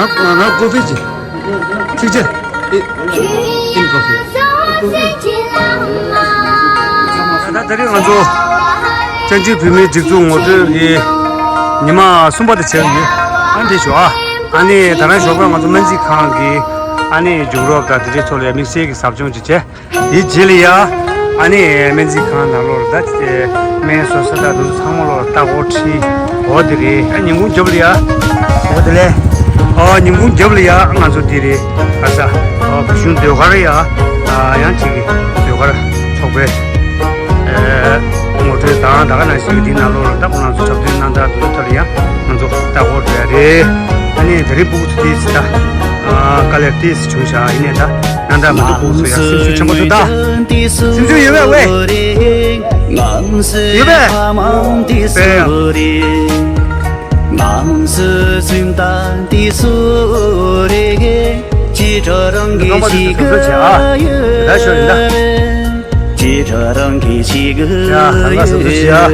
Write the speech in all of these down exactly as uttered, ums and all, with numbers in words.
ང་ཀོ་ཕི་ཅི། ཅི་ཅི། ཨི་ཨིན་ཀོ་ཕི། ད་ད་རེས་ང་ཚོ་བཙན་བྱོལ་བོད་མིའི་སྒྲིག་འཛུགས་ངོ་སྤྲོད་ཀྱི་ཉི་མ་གསུམ་པ་དེ་བྱས་ཡོད། ཨ་འདི་ཞུ་ཨ། ཨ་ནི་ད་རང་ཞོགས་པ་ང་ཚོ་སྨན་རྩིས་ཁང་གི་ཨ་ནི་རྒྱུགས་རོགས་དང་དེ་འདྲའི་ཚོ་ལ་དམིགས་བསལ་གྱི་ཟབ་སྦྱོང་ཅིག་བྱས། དེའི་རྗེས་ལ་ཡ། ཨ་ནི་སྨན་རྩིས་ཁང་ནང་ལོགས་ལ་ད་སྨན་བཟོ་ས་དང་དེ་ཚོ་ཚང་མ་ལོགས་ལ་ལྟ་སྐོར་ཁྲིད། འོ་དེ་རེད། ཨ་ཉིན་གུང་རྒྱབ་ལ་ཡ། འོ་དེ་ལས། ཨ་ཉིན་གུང་རྒྱབ་ལ་ཡ་ང་ཚོ་འདི་རེད། ག་ས། ཨ་བོད་གཞུང་ཟློས་གར་ཡ། ཨ་ཡང་གཅིག་གི་ཟློས་གར་ཚོགས་པའི། ཨ་ངོ་སྤྲོད་དང་ད་ག་ནང་བཞིན་འདི་ནང་ལོགས་ལ་ད་ཁོང་རང་ཚོ་འཁྲབ་སྟོན་གནང་སྟངས་དེ་ཚོ་ཐོག་ལ་ཡ་ང་ཚོ་ལྟ་སྐོར་འགྲོ་ཡ་རེད། ཨ་ནི་དེ་རིང་སྤུ་གུ་ཚོ་ཏོག་ཙམ་ད། ཨ་དཀའ་ལས་ཏོག་ཙམ་བྱུང་ཤག་ཡིན་ནའི་ད་གནང་སྟངས་མ་འདུག་སྤུ་གུ་ཚོ་ཡ་སེམས་ཤུགས་ཆེན་པོ་འདུག་ད། སེམས་ཤུགས་ཡོད་པས་ཝེ། ཡོད་པས། དཔེ་ཡང་། རོང་པ་དེ་ཚོ་བཟོ་བྱེད་ཨ། ད་ཤོར་ཡིན་ད། ཡ་ཧ་ལ་སོ་སོ་བྱེད་ཨ།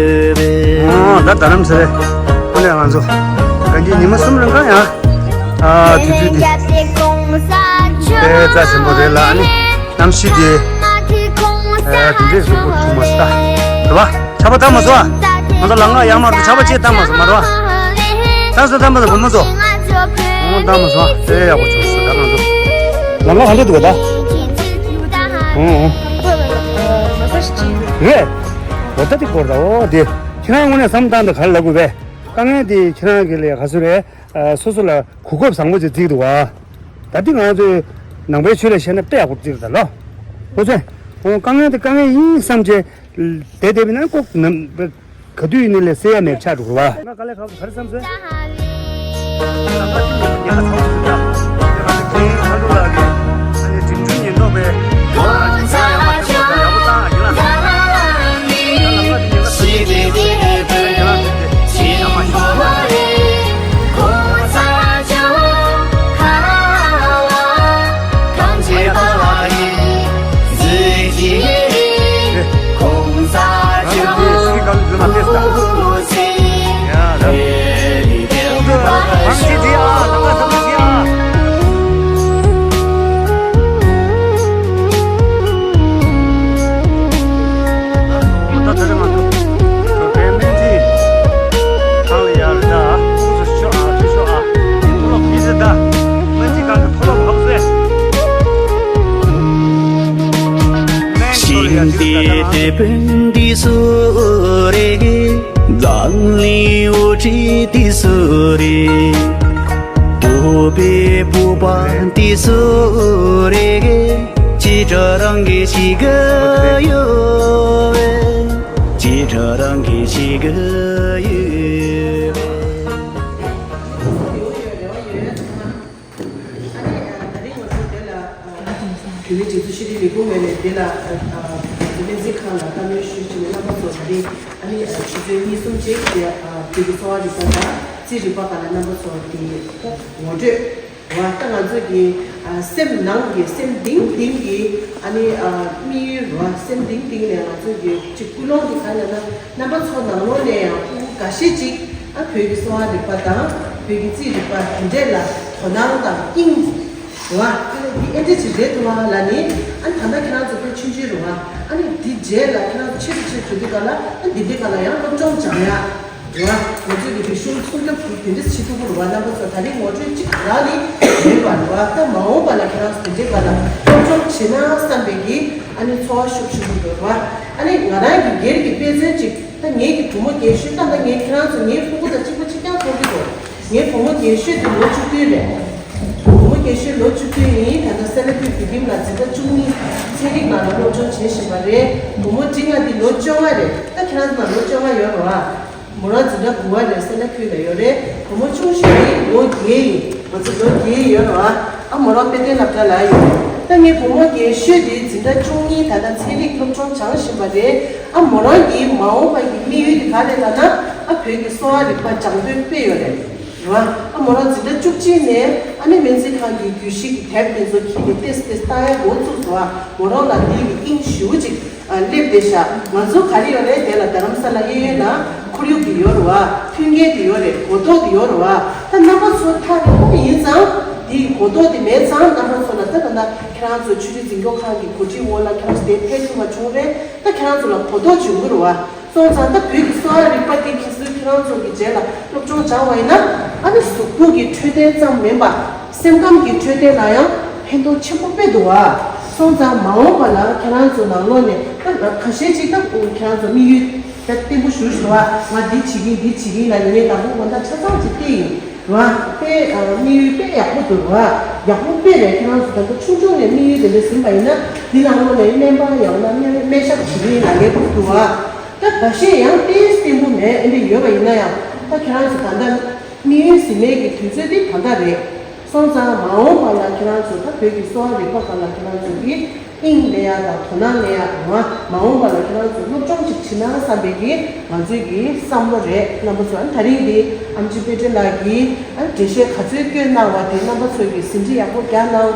འོ་ད་རྡ་རམ་ས་ལ། ཨ་ནི་ང་ཚོ་གང་གི་ཉི་མ་གསུམ་རིང་གང་ཡང་། ཨ་དུས་ཚོད་འདི་དཔེ་རྩ་ཆེན་པོ་རེད་ལ། ཨ་ནི་གནམ་གཤིས་དེ་ཨ་དེ་འདྲས་སུ་བྱུང་མ་སོང་ད། རེད་པ། ཆར་པ་བཏང་མ་སོང་ཨ། ང་ཚོ་ལམ་ཁ་ཡར་མར་དུ་ཆར་པ་ཅིག་བཏང་མ་སོང་མ་རེད་པ། བཏང་སོང་བཏང་མ་སོང་བུ་མོ་ཚོ། འོ་བཏང་མ་སོང་ཨ། དཔེ་ཡག་པོ་བྱུང་སོང་ད་ང་ཚོ། ལམ་ཁ་ག་འདྲས་འདུག་ག་ད། འོ་འོ། རེད། འོ་ད་དེ་སྐོར་ད་འོ་དེ། ཁྱེད་རང་དངོས་གནས་བསམ་བཏང་དང་ག་རེ་ལབ་དགོས་པས། དཀའ་ངལ་དེ་ཁྱེད་རང་གི་ལས་ག་ཚོད་རེད། ཨ་སོ་སོ་ལ་གོ་སྐབས་བཟང་པོ་ཅིག་བརྩིས་འདུག་བ། ད་ལྟའི་ང་ཚོའི་ནང་པའི་ཆོས་ལ་བཤད་ན་དཔེ་ཡག་པོ་བརྩིས་འདུག་ད་ལོ། ཁོ་ཚོས་ཨོ་དཀའ་ངལ་དེ་དཀའ་ངལ་ཡིན་བསམ་བྱས་བསྡད་བསྡད་པ་ཡིན་ན་ཁོ་ནམ་ག་དུས་ཡིན་ནའི་ལས་སེལ་ཡ་མེད་པ་ཆགས་འགྲོ་གི་རེད་བ། ང་དཀའ་ལས་ཁག་པོ་ག་རེ་བསམ་སོང་། ཤིང་རྟའི་དེད་དཔོན་འདི་སུ་རེད། འཛམ་གླིང་དབུ་ཁྲིད་འདི་སུ་རེད། བོད་པའི་བུ་པ་འདི་སུ་རེད། ཅི་འདྲ་རང་གི་ཞིག་གི་ཡོད། ཅི་འདྲ་རང་གི་ཞིག་གི་ཡོད། ཨ་ནི་ད་རིང་ང་ཚོ་དེ་ལ་བོད་མིའི་སྒྲིག་འཛུགས་ཤེས་རིག་ལས་ཁུངས་ངོས་ནས་དེ་ལ་སྨན་རྩིས་ཁང་ལ་བཀའ་མོལ་ཞུས་བྱས་ནས་རྣམ་པ་ཚོ་ད་རིང་ཨ་ནི་ཆུ་ཚོད་གཉིས་གསུམ་རྗེས་ཀྱི་བོད་ཀྱི་གསོ་བ་རིག་པ་དང་རྩིས་རིག་པ་སྒང་ལ་རྣམ་པ་ཚོ་དེ་ངོ་སྤྲོད་རེད་བ། ད་ང་ཚོ་གི་སེམས་ནང་གི་སེམས་གཏིང་གཏིང་གི་ཨ་ནི་དམིགས་ཡུལ་རེད་བ། སེམས་གཏིང་གཏིང་ནས་ང་ཚོ་གི་ཅིག་ཀུན་སློང་དེ་ག་རེ་ལབ་ན། རྣམ་པ་ཚོ་ནང་ལོགས་ནས་ཡང་ཕྲུ་གུ་འགའ་ཤས་ཅིག་ཨ་བོད་ཀྱི་གསོ་བ་རིག་པ་དང་བོད་ཀྱི་རྩིས་རིག་པ་དེ་འདྲས་ལ་དོ་སྣང་དང་དབྱིངས་འདུག་བ། ཨ་ནི་འདི་ཨེ་འདྲས་ཅིག་རེད་འདུག་བ་ལབ་ནི། ཨ་ནི་ད་ལྟ་ཁྱེད་རང་ཚོ་དཔེ་ཆུང་ཆུང་རེད་བ། ཨ་ནི་འདི་རྗེས་ལ་ཁྱེད་རང་ཚོ་ཆེ་རུ་ཆེ་རུ་འགྲོ་དུས་ག་ལ་ཨ་འདི་འདྲའི་སྒང་ལ་ཡང་སློབ་སྦྱོང་སྦྱང་ཡག་རེད་བ། ང་ཚོས་ཀྱི་རིག་གཞུང་སྲུང་སྐྱོབ་དེ་དེ་འདྲས་བྱེད་ཐུབ་ཀྱི་རེད་བ། རྣམ་པ་ཚོ་ད་རིང་ངོ་སྤྲོད་ཅིག་རག་ནི་མེད་པ་རེད་བ། ད་མ་འོངས་པ་ལ་ཁྱེད་རང་ཚོ་དེ་འདྲའི་སྒང་ལ་སློབ་སྦྱོང་བྱེད་ན་བསམ་པའི་གི་ཨ་ནི་ཚོར་བ་ཤུགས་ཆེན་པོ་འདུག་བ། ཨ་ནི་ང་རང་གི་སྒེར་གྱི་དཔེ་མཚོན་ཅིག་ད་ངེད་ཀྱི་བུ་མོ་རྒན་ཤོས་ད་ལྟ་ངས་ཁྱེད་རང་ཚོ་ངའི་ཕྲུ་གུ་དང་གཅིག་པ་གཅིག་རྐྱང་མཐོང་གི་འདུག་ངའི་བུ་མོ་རྒན་ཤོས་དེ་ལོ་བཅུ་བདུན་རེད། བུ་མོ་རྒན་ཤོས་ལོ་བཅུ་བདུན་ཡིན། ད་ལྟ་སེ་ལ་ཀུའི་བོད་ཁྱིམ་ལ་འཛིན་གྲྭ་བཅུ་གཉིས་ཚན་རིག་ནང་ལ་སློབ་སྦྱོང་བྱེད་བཞིན་པ་རེད། བུ་མོ་འབྲིང་བ་འདི་ལོ་བཅོ་ལྔ་རེད། ད་ཁྱེད་རང་ཚོ་ལོ་བཅོ་ལྔ་ཡོད་རེད་བ། མོ་རང་འཛིན་གྲྭ་དགུ་པ་རེད། སེ་ལ་ཀུའི་ལ་ཡོད་རེད། བུ་མོ་ཆུང་ཤོས་འདི་ལོ་བརྒྱད་ཡིན། ང་ཚོ་ལོ་བརྒྱད་ཡོད་རེད་བ། ཨ་མོ་རང་དཔེ་སྟོན་སློབ་གྲྭ་ལ་ཡོད། ད་ངའི་བུ་མོ་རྒན་ཤོས་དེ་འཛིན་གྲྭ་བཅུ་གཉིས་ད་ལྟ་ཚན་རིག་སློབ་སྦྱོང་སྦྱང་བཞིན་པ་རེད། ཨ་མོ་རང་གི་མ་འོངས་པ་གི་དམིགས་ཡུལ་དེ་ག་རེད་ལབ་ན། ཨ་བོད་ཀྱི་གསོ་བ་རིག་པ་སྦྱང་འདོད་དཔེ་ཡོད་རེད། རེད་བ། ཨ་མོ་རང་འཛིན་གྲྭ་བཅུ་གཅིག་ནས་ཨ་ནི་སྨན་རྩིས་ཁང་གི་རྒྱུད་བཞི་གི་དེབ་དེ་ཚོ་འཁྱེར་ནས་ཏེས་ཏེས་ལྟ་ཡ་འགོ་བཙུགས་སོང་། ཨ་མོ་རང་ལ་འདི་གི་དབྱིངས་ཞེ་པོ་ཅིག་ཨ་སླེབས་བསྡད་ཤག་ང་ཚོ་ག་རེ་ཡོད་རེད། དེ་ལ་རྡ་རམ་ས་ལ་གཡས་གཡོན་ན་ཁོར་ཡུག་དེ་ཡོད་རེད་བ། མཐུན་རྐྱེན་དེ་ཡོད་རེད། གོ་རྟོགས་དེ་ཡོད་རེད་བ། ད་རྣམ་པ་ཚོ་ཐག་རིང་པོ་ཡིན་ཙང་ གོ་རྟོགས་དེ་མེད་ཙང་རྣམ་པ་ཚོ་ལ་ད་ད་ལྟ་ཁྱེད་རང་ཚོ་ཆོས་རིག་འཛིན་སྐྱོང་ཁང་གི་གོ་སྒྲིག་འོག་ལ་ཁྱེད་རང་ཚོ་དེ་ཕེབས་ཐུབ་པ་བྱུང་རེད། ད་ཁྱེད་རང་ཚོ་ལ་གོ་རྟོགས་བྱུང་གི་རེད་བ། སོང་ཙང་ད་བོད་ཀྱི་གསོ་བ་རིག་པ་དེ་གལ་སྲིད་ཁྱེད་རང་ཚོ་གི་རྗེས་ལ་སློབ་སྦྱོང་སྦྱངས་པ་ཡིན་ན། ཨ་ནི་གཟུགས་པོ་གི་འཕྲོད་བསྟེན་ཙམ་མིན་པ་སེམས་ཁམས་ཀྱི་འཕྲོད་བསྟེན་ལ་ཡང་ཕན་ཐོགས་ཆེན་པོ་དཔེ་འདུག་བ། སོང་ཙང་མ་འོངས་པ་ལ་ཁྱེད་རང་ཚོ་ནང་ལོགས་ནས་ད་ཁ་ཤས་ཅིག་ད་ཁྱེད་རང་ཚོ་དམིགས་ཡུལ་ད་བརྟན་པོ་ཞུ་ཞུ་བ། ང་འདི་བྱེད་ཀྱིན་འདི་བྱེད་ཀྱིན་ལ་ངས་དང་པོ་དགོང་དག་ཆ་ཚང་ཅིག་བལྟས་ཡིན་བ། དཔེ་དམིགས་ཡུལ་དཔེ་ཡག་པོ་འདུག་བ། ཡག་པོ་དཔེ་རེད། ཁྱེད་རང་ཚོ་དང་པོ་ཆུང་ཆུང་ནས་དམིགས་ཡུལ་དེ་འདྲ་ཟིན་པ་ཡིན་ན་འདི་ནང་ལོགས་ནས་སྨན་པ་ཡང་ན་སྨན་སྨན་ཞབས་བྱེད་ཀྱིན་ལ་ངས་ཕུག་འདུག་བ། ད་ཁ་ཤས་ཡང་ཏོག་ཙམ་བརྟན་པོ་མེད་ཨེ་འདྲ་ཡོད་པ་ཡིན་ན་ཡང་། ད་ཁྱེད་རང་ཚོ་ད་ལྟ་དམིགས་ཡུལ་ཟིན་མེད་ཀྱི་དུས་ཚོད་འདི་ད་ལྟ་རེད། སོང་ཙང་མ་འོངས་པ་ལ་ཁྱེད་རང་ཚོ་ད་བོད་ཀྱི་གསོ་བ་རིག་པ་སྒང་ལ་ཁྱེད་རང་ཚོ་གི་དབྱིངས་སླེབས་ཡ་དང་དོ་སྣང་སླེབས་ཡ་འོང་བ། མ་འོངས་པ་ལ་ཁྱེད་རང་ཚོ་སློབ་སྦྱོང་ཅིག་བྱེད་ན་བསམ་པའི་གི་ང་ཚོའི་གི་བསམ་བློ་རེད། རྣམ་པ་ཚོ་ཨ་ནི་ད་རིང་འདི་ཨེམ་ཆི་དཔེ་སྐྲུན་ལགས་ཀྱིས་ཨ་ནི་འགྲེལ་བཤད་ག་ཚོད་བཀོད་གནང་བ་དེ་རྣམ་པ་ཚོས་གི་ཟིན་བྲིས་ཡག་པོ་རྒྱག་གནང་།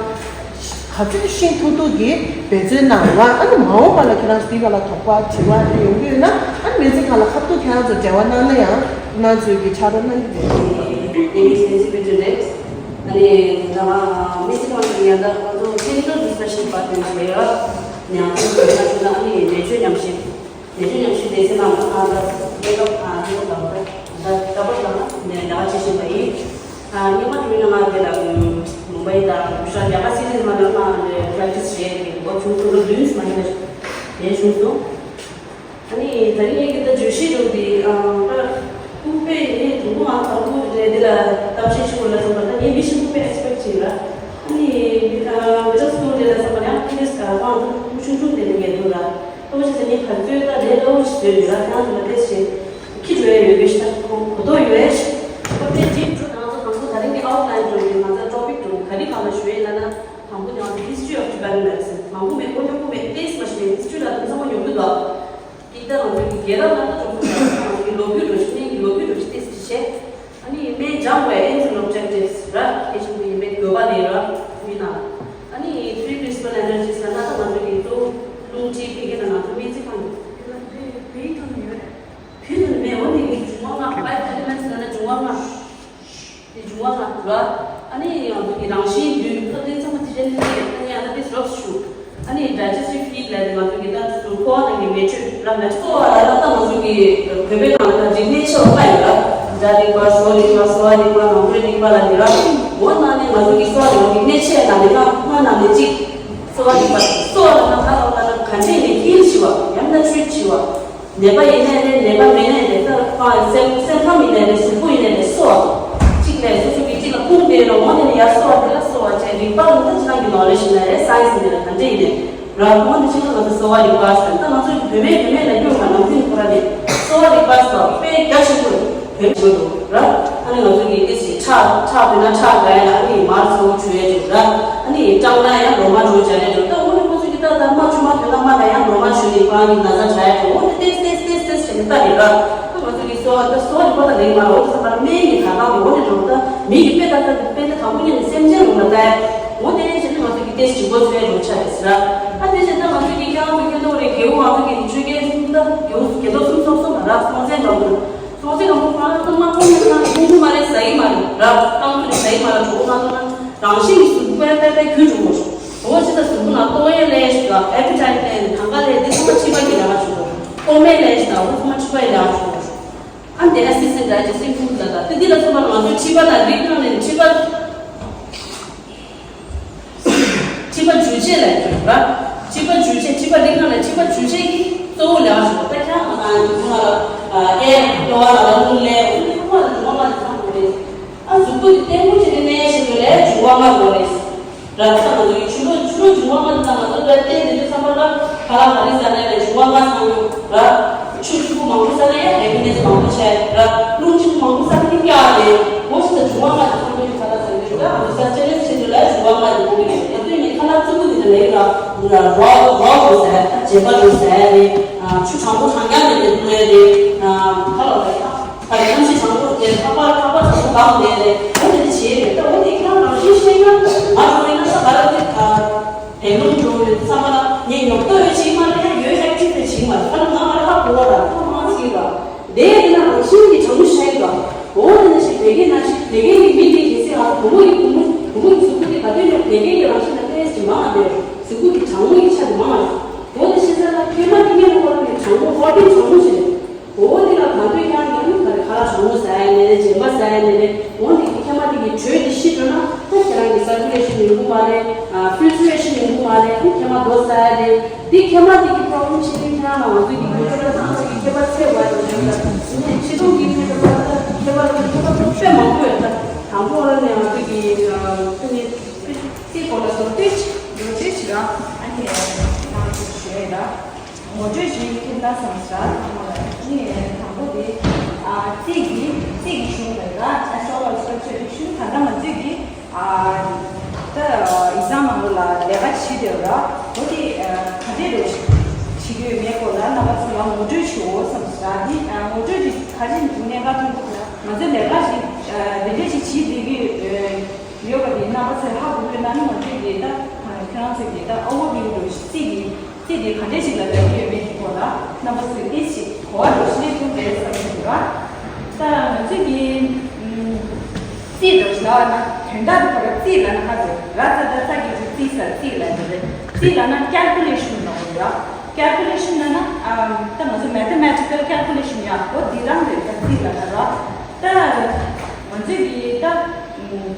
ག་ཚོད་ཤེས་ཐུབ་ཐུབ་ཀྱིས་འབད་བརྩོན་གནང་བ། ཨ་ནི་མ་འོངས་པ་ལ་ཁྱེད་རང་ཚོ་འདི་སྒང་ལ་དོགས་པ་དྲི་བ་དེ་ཡོང་གི་ཡོད་ན། ཨ་ནི་མི་ཚེ་སྒང་ལ་ཁ་ཐུག་ཁྱེད་རང་ཚོ་འབྲེལ་བ་གནང་ན་ཡང་ཁྱེད་རང་ཚོས་ཀྱི་ཕྱག་རོགས་གནང་གི་རེད། ཨ་ནི་ད་ང་མི་ཚེ་སྒང་གི་ཡང་ད་ང་ཚོ་ཊེག་ནི་ཀལ་ཌི་སི་ཀ་ཤན་པ་དེ་ཚོ་ཡོད། ཉང་ཚོ་ཡོད་ན་ཆུ་ན་ཨ་ནི་ནད་བཅོས་ཉམས་ཞིབ། ནད་བཅོས་ཉམས་ཞིབ་སྡེ་ཚན་ནང་ལ་ང་ད་ལྟ་ལྟ་བུ་ལ་ད་ལྟ་ལྟ་བུ་ལ་ནས་ལས་ཀ་བྱེད་བཞིན་པ་ཡིན། ཨ་སྔོན་མ་དུས་ནས་ང་དེ་ལ་མུམ་བྷའི་དང་གུ་ཇ་ར་ཊི་ཡ་ཀ་སི་ཊི་ནས་མ་ལ་ང་ནས་པེ་རེག་ཊི་སི་བྱས་ཏེ་འོ་བྱུང་སོང་། ལོ་བདུན་ཙམ་མ་ཡིན་པ་ལས་བྱུང་སོང་། ཨ་ནི་ད་རིང་ངས་ཀྱི་ད་བརྗོད་གཞི་འདུག་དེ་ཨ་ལྐུགས་པས་ངས་དང་པོ་ང་དང་པོ་རེད་དེ་ལ་གཏམ་བཤད་ཞུ་དགོས་ལ་བསམ་པ་ད་ངས་མི་ཞིག་ལྐུགས་པས་ཨེག་སི་པེག་བྱས་ལ། ཨ་ནི་མི་ད་མི་ད་སུ་རེད་ལ་བསམ་པ་ཡང་ཁྱེད་ཀྱིས་ཨ་ཁོང་ཚོ་ཆུང་ཆུང་དེ་ནས་ངས་འདུག་ལ། ལྟོ་ཆས་ཟ་ནི་ག་ཚོད་ད་ལས་སླ་བོ་ཞིག་བཟོས་ཡོད་ལ། ཁྱེད་རང་ཚོ་ལ་ལས་བྱེད་ཁྱི་འགྲོ་ཡ་ཡོད་པའི་ཤ་ཁོ་གོ་རྟོགས་ཡོད་ཡ་ཞིག་ཁོ་དེ་ཇིབ་འགྲོ། ང་ཚོ་གང་ཚོ་ད་རིང་གི་ཨའུ་ཊི་ལའིན་འགྲོ་ཡོད། ང་ཚོ་ཊོ་པིག་འགྲོ་ག་རེ་སྒང་ལ་ཞུ་ཡ་ཡིན་ལབ་ན། དང་པོ་ནས་ང་ཚོ་ཧིས་ཊི་རི་ཨོཕ་ཊི་བེ་ཊན་མེ་ཌི་སིན་མང་པོ་མེད་ཀོ་ཉོ་པོ་མེད་ཏེས་མ་ཞིག་མེད། ཧིས་ཊི་རི་ལ་དུང་ཚང་མ་ཉོ་གི་འདུག་ཨ། འདི་ལྟར་ང་ཚོའི་རྒྱལ་རབས་ནང་ལ་གྲོང་ཚོ་ང་ཚོའི་ལོ་རྒྱུས་འགྲོ་ཞིག་ནས་ཀྱི་ལོ་རྒྱུས་འགྲོ་ཞིག་ཏེས་ཀྱི་བྱས། ཨ་ནི་སྨན་སྦྱངས་པའི་ཨེམ་ཨེནཌ་ཨོབ་ཇེག་ཊིབ་སི་ར་སྐད་ཆེན་པོ་ཡིན་པའི་དགོས་པ་ལས་ར་མི་ན། ཨ་ནི་ཐི་རི་པི་རིན་སི་པལ་ཨེ་ནར་ཇིས་ལབ་ན་ད་ང་ཚོ་གི་གཙོ་བོ་རླུང་མཁྲིས་ཕལ་སྐད་ན་ང་ཚོ་སྨན་རྩིས་ཁང་གི་བོད་ཡིག་ཐོག་ནས་ཡོད་རེད། བོད་ཡིག་ཐོག་ནས་མེད། འོ་ནི་འབྱུང་བ་ལྔ་ཕའིབ་ཨེ་ལི་མེན་ཊི་སི་ལབ་ན་འབྱུང་བ་ལྔ། དེ་འབྱུང་བ་ལྔ་ར། ཨ་ནི་ང་ཚོ་གི་རང་བཞིན་རྒྱུན་ཁ་དན་ཚང་མ་དེ་འདྲ་ནི་ཨ་ནི་ཨ་ད་དེ་རོགས་ཞུ། ཨ་ནི་ཌའི་ཇེ་སི་ཊིབ་ཧི་ཊི་ལབ་དེ་ང་ཚོ་གི་ད་ཟུར་ཕོ་བ་ནང་གི་མེ་མཆོད་ར་མེ་མཆོད་གསོ་བ་ལ་ད་ང་ཚོ་གི་བོད་པའི་ནང་ལ་རིག་གནས་ཆེ་བ་ལྔ་ཡོད་ར། སྒྲ་རིག་པ། བཟོ་རིག་པ། གསོ་བ་རིག་པ། ནང་ཁུལ་རིག་པ་ལ་ནི་ར། འོ་ན་ནི་ང་ཚོ་གི་གསོ་བ་རིག་པ་རིག་གནས་ཆེ་ལ་ནི་ལྔ་ལྔ་ནང་ནས་གཅིག་གསོ་བ་རིག་པ། གསོ་བ་ལ་ན་ད་ལ་ད་ལ་ག་འདྲས་ནས་ཧིལ་བྱེད་པ་ཡང་ན་ཊྲིཊ་བྱེད་པ། ནད་པ་ཡིན་ནའི་རེད། ནད་པ་མིན་ནའི་རེད། ད་ཁོང་སེམས་སེམས་ཁམས་ཡིན་ནའི་རེད། གཟུགས་པོ་ཡིན་ནའི་རེད། གསོ་བ་གཅིག་ལས་སོ་སོ་གི་གཅིག་ལ་ཁུངས་དེ་རོ་འོ་དེ་ནི་ཡར་གསོ་བ་དེ་ལ་གསོ་བ་བྱས། རིག་པ་ལ་ད་ཅི་ལ་གི་ནོ་ལེ་ཇི་ཡིན་ནའི་རེད། སའེན་སི་ཡིན་ནའི་རེད། ག་འདྲ་ཡིན་ནའི་ར་འོ་དེ་ཕྱིན་ན་ང་ཚོ་གསོ་བ་རིག་པ་ཟེར། ད་ང་ཚོ་བོད་པའི་བུད་མེད་ལ་རྒྱུ་མ་ནང་ཁུལ་ཁོ་ར་ནས་གསོ་བ་རིག་པ་ཟེར་བ་དཔེ་རྒྱ་ཆེན་པོ་རེད། བོད་ཆེན་པོ་ར། ཨ་ནི་ང་ཚོ་གི་ཏི་སི་ཁྲག་ཁྲག་བུད་ན་ཁྲག་དགའ་ཡ་ལ་ཨ་ནི་མར་ཚོ་བྱུ་ཡ་འགྲོ་ར། ཨ་ནི་སྐྲངས་ན་ཡང་ལོ་མ་འགྲོ་བྱ་རེ་འགྲོ། ད་འོ་ནི་ཁོ་ཚོ་གི་ད་ད་མ་ཆུ་མ་དོན་ན་མ་ན་ཡང་ལོ་མ་ཆུ་ནི་པང་གི་ན་ཚ་བྱ་ཡ་འགྲོ། འོ་ནི་ཏེས་ཏེས་ཏེས་ཏེས་བྱས་ནས་ལྟ་རེད་ར། ད་ང་ཚོ་གི་གསོ་བ་ད་གསོ་བ་རིག་པ་ད་ལེགས་མ་ར། འོ་ད་ས་མར་སྨན་གི་ད་ད་འོ་ནི་འགྲོ། ད་མི་གི་དཔེ་ད་ད་དཔེ་ད་དང་པོ་ཉིད་ནས་སེམས་ཅན་རུང་ལ་ལྟ་ཡ། འོ་དེ་ནས་བྱས་ནས་ང་ཚོ་གི་ཏེས་ཇི་གོ་ཚོའི་འགྲོ་ཆ་རེད་ཟེར་ར། ཨ་དེ་བྱས་ད་ང་ཚོ་གི་ཁྱེད་རང་ཚོ་ཁྱེད་ཚོ་རེད། རྒྱལ་བོ་ང་ཚོ་གི་ཆོས་རྒྱལ་གསུམ་ད་རྒྱལ་བོ་རྒྱལ་ཚོགས་གསུམ་ཚོགས་གསུམ་ར་སྲོང་བཙན་སྒམ་པོ། སྲོང་བཙན་སྒམ་པོ་ཁོ་རང་ཚོ་མ་ཁོང་ཚོ་ཁོང་ཚོ་མ་རེད། ཟ་ཡི་མ་རེད་ར། རྐང་ཚོ་རེད། ཟ་ཡི་མ་རེད། གྲོགས་པོ་ང་ཚོ་ན་རང་བཞིན་གྱི་གཟུགས་པོ་པད་པད་པད་གྱུར་འགྲོ་གོ། འོ་ཅི་ད་གཟུགས་པོ་ན་ལྟོ་ཡས་ལས་ཞིག་ཨེ་པི་ཊའིཊ་ལས་ཐང་ག་ལས་འདི་ཚང་མ་མཁྲིས་པ་གི་ལས་ཀ་བྱུང་གོ། ལྟོ་མས་ལས་ཞིག་ཨོ་ཚང་མ་མཁྲིས་པ་ཡི་ལས་ཀ་བྱུང་གོ། ཨ་འདི་ཨ་སི་སི་ཌའི་ཇེ་སི་ཊིབ་ཧུཌ་ལ་ད་དེ་འདི་ལ་ཚང་མ་ང་ཚོའི་མཁྲིས་པ་དང་རིགས་ནང་ནས་མཁྲིས་པ། མཁྲིས་པ་འཇུ་བྱེད་ལ་གྱུར་པ། མཁྲིས་པ་འཇུ་བྱེད། མཁྲིས་པ་རིགས་ནང་ལ་མཁྲིས་པ་འཇུ་བྱེད་ཀྱི་གཙོ་བོ་ལས་ཀ་བྱེད་པ། ད་ཁྱང་ང་ཚོ་ང་ལ་ཨེ་ལོ་བ་ལ་ལ་རླུང་ལས་འོ་ཚང་མ་ལ་འབྱུང་བ་ལྔ་དེ་ཚང་དགོས་རེད། ཨ་གཟུགས་པོ་དེ་བརྟན་པོ་བྱེད་དེ་གནས་ཤེས་དགོས་ལས་འབྱུང་བ་ལྔ་དགོས་རེད། ར་ད་ང་ཚོ་ཡི་ཆུ་ལོ་ཆུ་ལོ་འབྱུང་བ་ལྔ་དེ་ད་ང་ཚོ་ད་ལྟའི་དེ་ཚོ་བསམ་པ་ལ་ཁ་ལག་ག་རེ་ཟ་ན་ལས་འབྱུང་བ་ལྔ་ཚང་དགོས་ར། ཆུ་ཆུ་བོ་མང་པོ་ཟ་ན་ཡང་ཧེ་བི་ནེ་སི་མང་པོ་བྱས་ར། རླུང་ཆུ་བོ་མང་པོ་ཟ་ན་ཡང་ཀྱག་རེད། འོ་ཞིག་ད་འབྱུང་བ་ལྔ་དེ་ཚང་དགོས་ཁ་ལག་ཟ་ནས་ར། ང་ཚོ་ས་ཆ་ནས་ཆེ་དུས་ལ་འབྱུང་བ་ལྔ་དེ་དགོས་ཀྱི་རེད། ང་ཚོའི་ནི་ཁ་ལག་རྩུབ་པོ་དེ་འདྲ་ལས་ར། རོ་རོ་རོ་ཟ་ཡ། བྱེད་པ་རོ་ཟ་ཡ་རེད། ཆུ་གྲང་པོ་གྲང་རྐྱང་མེད་དེ་འཐུང་ཡ་རེད། ཁ་ལག་ད་ཡ། ད་ཡང་ཞིག་གྲང་པོ་དེ་ཁ་པར་ཁ་པར་གྲང་པོ་གང་མེད་རེད། འོ་དེ་འདྲ་བྱེད་རེད། ད་འོ་དེ་ཁྱེད་རང་རང་བཞིན་ཤེས་ན་ང་འགྲོ་ཡིན་ན་ད་ག་ར་དེ་དེ་ལུང་འགྲོ་ཡོད་བསམ་པ་ལ་ངས་ཉོབ་ཏོ་ཡོད་ཅིག་མ་རེད། ཡོད་ཨེག་ཊིབ་དེ་ཅིག་མ་རེད། ད་ང་ང་ར་ཧ་གོ་བ་ར་ཁོ་མ་ཅིག་ར་དེ་ཡིན་ན་རང་བཞིན་གྱི་གྲང་མོ་ཤ་ཡི་ར། འོ་དེ་ན་ཞིག་བེ་གེ་ན་ཞིག་བེ་གེ་གི་མི་དེ་གལ་སྲིད་ང་བུ་མོ་ཡི་བུ་མོ་བུ་མོ་ཡི་གཟུགས་པོ་དེ་ ད་དུང་ནི་བོད་སྐད་ཀྱི་རང་བཞིན་ལ་ཏོག་ཙམ་མང་བ་རེད། གཟུགས་པོ་གི་གྲང་མོ་ཡི་ཆ་དེ་མང་བ་རེད། འོ་དེ་ཤེས་ཚར་ན་མཁལ་མ་དེ་སྔོན་ལ་ཁོ་རང་གི་གྲང་མོ་ཧོར་ཏེ་གྲང་མོ་ཞིག་རེད། འོ་དེ་ལ་གང་འདོད་ཀྱང་ཡང་ནི་ག་རེ་ཁ་ལག་གྲང་མོ་ཟ་ཡ་ནི་རེད། རྗེན་པ་ཟ་ཡ་ནི་རེད། འོ་དེ་གི་མཁལ་མ་དེ་གི་དྲོད་དེ་ཤི་འགྲོ་ན་ད་ཁྱེད་རང་གི་སར་ཀུ་ལེ་ཤན་ཡོང་གི་མ་རེད། ཕིལ་ཊི་རེ་ཤན་ཡོང་གི་མ་རེད། མཁལ་མ་རྡོ་ཟ་ཡ་རེད། འདི་མཁལ་མ་འདི་གི་པོ་རོབ་ལེམ་ཤེས་ཀྱི་ན་ང་ཚོ་གི་ཡུ་ཊི་ར་སི་ནང་ཚོ་གི་མཁལ་པ་ཚད་བར་དུ་ཡོད་ད། ཕྱི་ཐོག་གི་མཁལ་པ་མཁལ་པ་ལ་མཁལ་པ་དཔེ་མང་པོ་ཡོད་ད། དང་པོ་ཨ་ནི་ང་ཚོ་གི་ཨ་ཁོ་ནི་རྩིས་སྐོར་ལ་མདོར་བསྡུས་ཅིག་མདོར་བསྡུས་ཅིག་ར་ཨ་ནི་ང་ཚོ་ཞུ་ཡ་ཡིན་ད། ངོ་སྤྲོད་ཞུ་ཡི་ཁྱེད་ད་སམ་ས་ཚང་མ་ལ་ཨ་ནི་དང་པོ་དེ་ཨ་རྩིས་ཀྱི་རྩིས་ཀྱི་གཞུང་ལ་ཡ་ཨ་སོ་ལ་སོ་ཆོས་ཀྱི་གཞུང་ད་ལྟ་ང་ཚོས་ཀྱི། ཨ། ད་ཨེག་ཛམ་ནང་ལོགས་ལ་ལས་ཀ་བྱེད་བསྡད་ཡོད་ར། འོ་དེ་ཨ་ག་འདྲས་རེད་བྱེད་ཀྱི་ཡོད་མེད་སྐོར་ལ་རྣམ་པ་ཚོ་ལ་ངོ་སྤྲོད་ཞུའོ་བསམ་སོང་། ད་དེ་ཨ་ངོ་སྤྲོད་དེ་ག་རེ་གནད་འགག་མཐོང་གི་ཡོད་ན། ང་ཚོས་ལས་ཀ་ཞིག་ཨ་དེ་འདྲས་ཞིག་བྱེད་བསྡད་ཀྱི་ཡོད་པ་དེ་རྣམ་པ་ཚོས་ཧ་གོ་གི་ཡོད་ན་ནི། ང་ཚོས་དེ་ད་ཁྱེད་རང་ཚོས་དེ་ད་ཨ་ཝར་བིའུ་རེད་བྱེད་ཀྱི། རྩིས་དེ་ག་འདྲས་ཞིག་ལ་ལབ་ཀྱི་ཡོད་མེད་ཀྱི་སྐོར་ལ་རྣམ་པ་ཚོས་ཏོག་ཙམ་གོ་བ་འདྲ་ཞིག་སླེབས་ཐུབ་པ་རེད་བསམ་གྱི་འདུག་ར། ད་ང་ཚོས་ཀྱི་ཨམ་རྩིས་འདྲ་ཞིག་ལབ་ན་དོན་དག་དེ་ཁོ་ར་རྩིས་ལབ་ན་ཧ་ཟེར་ར། ཙ་ད་ཙ་གི་ཚུ་རྩིས་ཟེར་རྩིས་ལབ་ཀྱི་རེད། རྩིས་ལབ་ན་ཀལ་ཀུ་ལེ་ཤན་ལབ་དགོས་ར། ཀལ་ཀུ་ལེ་ཤན་ལབ་ན་ཨམ་ད་ང་ཚོ་མེ་ཐེ་མེ་ཊི་ཀལ་ཀལ་ཀུ་ལེ་ཤན་ཡ་འོ་འདི་རང་རེད། ད་རྩིས་ལབ་ན་ར། ད་ང་ཚོས་ཀྱི་ད་ཨམ།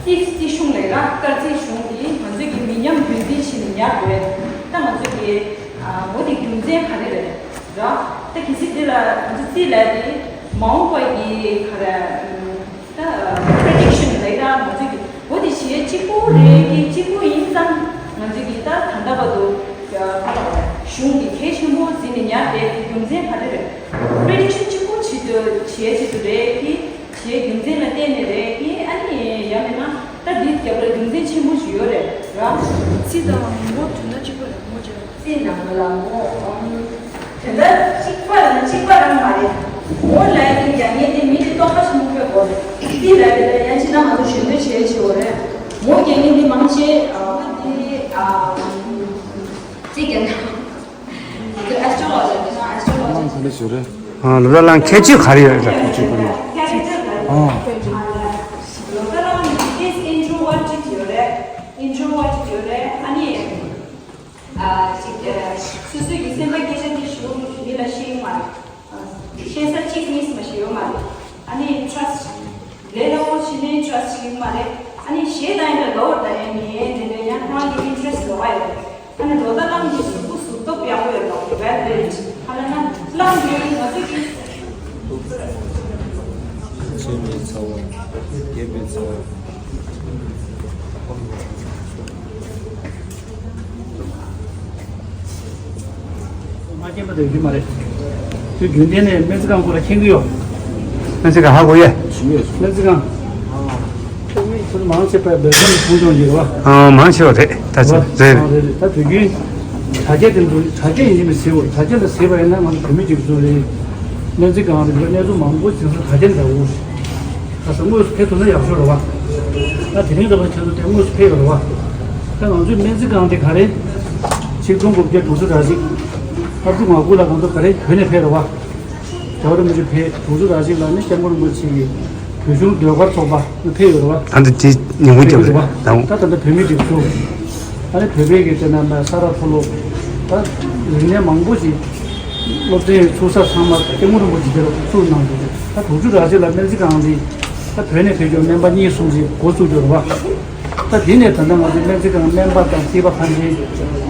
རྩིས་རྩིས་གཞུང་ལས་ཀ་སྐར་རྩིས་གཞུང་འདི་ང་ཚོས་ཀྱི་མི་ཉམས་རྒྱུན་འཛིན་བྱས་ནས་ཉར་དགོས། ད་ང་ཚོས་ཀྱི་ཨ་འོ་དེ་རྒྱུ་མཚན་ག་རེ་རེད་ར། ད་གལ་སྲིད་འདི་ལ་ང་ཚོ་རྩིས་ལས་དེ་མ་འོངས་པ་གི་ག་རེ་ད་པྲེ་ཌིག་ཤན་ལས་ཀ་ང་ཚོས་ཀྱི་འོ་དེ་བྱེད་གཅིག་པོ་རེད། ཀྱི་གཅིག་པོ་ཡིན་ཙང་ང་ཚོས་ཀྱི་ད་ད་ལྟ་བར་དུ་ག་ལ་གཞུང་འདི་གལ་ཆེན་པོ་འཛིན་ནས་ཉར་བསྡད་དེ་རྒྱུ་མཚན་ག་རེ་རེད། པྲེ་ཌིག་ཤན་གཅིག་པོ་བྱེད་དུ་བྱེད་ཆེད་དུ་རེད། ཀྱི། བྱས་རྒྱུ་མཚན་ལ་བརྟེན་ནས་རེད། ཨ་ནི་ཡང་མིན་ན་ད་འདི་རྒྱབ་ལ་རྒྱུ་མཚན་ཆེན་པོ་ཞིག་ཡོད་རེད་ར། རྩིས་དང་ངོ་བོ་དོན་དག་གཅིག་པ་རེད། ངོ་བོ་བྱས་པ། རྩིས་ནང་ལ་ངོ་བོ་དོན་དག་གཅིག་པ་རང་གཅིག་པ་རང་མ་རེད། ངོ་བོ་ལ་ཡིན་ཀྱང་ངས་འདི་མི་དེ་སྟོང་པ་ཞིག་མི་དགོས་གོ། རྩིས་ལ་ཡིན་ན་ཡང་ཅི་ན་ང་ཚོ་ཞུ་འདོད་བྱེད་བྱེད་འོ་རེད། ངོ་བོ་རྒྱག་མཁན་འདི་མང་ཆེ་ཨ་འདི་ཨ་རྩིས་རྒྱག་ན། ཨ་སློབ་གྲྭ་ལ་ཁྱད་ཆོས་ག་རེ་ཡོད་རེད། ཨ། ཨིན་ཊྲོ་ཝར་ཊི་ཡོད་རེད། ཨ་ནི་ཨ་ཅིག་སོ་སོའི་གི་སེམས་པ་སྐད་ཆ་དེ་ཞུ་མི་ལ་ཤེས་མ་རེད། ཤེས་ས་གཅིག་གཉིས་མ་ཞིག་ཡོད་མ་རེད། ཨ་ནི་ཊྲ་སི་ཊི། ལས་སླ་པོ་བྱས་ནས་ཊྲ་སི་ཊི་ཡོད་མ་རེད། ཨ་ནི་གཞས་བཏང་ཡིན་ན་ལོ་བར་བཏང་ཡིན་མིན་དེ་འདྲ་ཡང་ཁོ་རང་གི་ཨིན་ཊ་རེ་སི་ཊི་ལོགས་ཡོད་རེད། ཨ་ནི་ལོ་ཟླ་གང་གི་གཟུགས་པོ་གཟུགས་སྟོབས་ཡག་པོ་ཡོད་རེད། ཝེལ་བིལ་ཌི། ཨ་ལ་ན་གླང་གི་ང་ཚོ་གི་ཆེན་མོའི་ཚ་བ། རྒན་པའི་ཚ་བ། མ་མཁྱེན་པ་དེ་ཡོད་མ་རེད། དུས་རྒྱུན་གཏན་ནས་སྨན་རྩིས་ཁང་སྐོར་ལ་མཁྱེན་གྱི་ཡོད། སྨན་རྩིས་ཁང་ཧ་གོ་ཡས། སྨན་རྩིས་ཁང་། ཁོ་ཚོ་མང་ཆེ་བ་བོད་ཁམས་སྲུང་སྐྱོང་གི་རེད་བ། ཨ། མང་ཆེ་བ་རེད། ད་ཆ་རེད། རེད་རེད། ད་དུས་རྒྱུན་དྲ་རྒྱ་དེ་ཚོ་དྲ་རྒྱ་ཡིན་མི་ཟེར་བ། དྲ་རྒྱ་ལ་ཟེར་བ་ཡིན་ན་ང་ཚོ་བོད་མི་གཅིག་ཚོ་རེད། སྨན་རྩིས་ཁང་རེད། གནས་ཚུལ་མང་པོ་ཅིག་ཚོ་དྲ་རྒྱ་འདྲ་བོ་རེད། ད་དངོས་སུ་ཕེབས་ཐུབ་ན་ཡག་ཤོས་རེད་བ། ད་དེ་རིང་རེད་བ། ཁྱེད་ཚོ་དེ་དངོས་སུ་ཕེབས་རེད་བ། ད་ང་ཚོའི་སྨན་རྩིས་ཁང་དེ་ག་རེ། ཆིག་སྟོང་དགུ་བརྒྱ་དྲུག་ཅུ་རེ་གཅིག་ལྔ་བཅུ་ང་དགུ་ལ་ང་ཚོ་ག་རེ་བོད་ནས་ཕེབས་རེད་བ། རྒྱལ་བ་རིན་པོ་ཆེ་ཕེབས། དྲུག་ཅུ་རེ་གཅིག་ལ་ནི་སྐྱབས་མགོན་རིན་པོ་ཆེ་གི་བོད་གཞུང་ཟློས་གར་ཚོགས་པ་ནི་ཕེབས་ཡོད་རེད་བ། ད་འདི་དེ་ཉིན་གུང་རྒྱབ་རེད་བ། ད་ད་ལྟ་བོད་མི་སྒྲིག་འཛུགས། ཨ་ནི་བོད་པའི་གི་དེ་ན་མ་ས་ར་མཐོ་སློབ། ད་རིག་གནས་མང་པོ་ཞིག་སློབ་ཚན་ཚུགས་ས་ཚང་མ་སྐྱབས་མགོན་རིན་པོ་ཆེ་དེ་ལ་ཚུགས་གནང་འདུག་ད་དྲུག་ཅུ་རེ་གཅིག་ལ་སྨན་རྩིས་ཁང་འདི་ད་བོད་ནས་ཕེབས་མཁན་སྨན་པ་གཉིས་གསུམ་ཞིག་འགོ་བཙུགས་ཡོད་རེད་བ། ད་དེ་ནས་ད་ལྟ་ང་ཚོའི་སྨན་རྩིས་ཁང་སྨན་པ་དང་རྩིས་པ་ཕལ་ཆེར་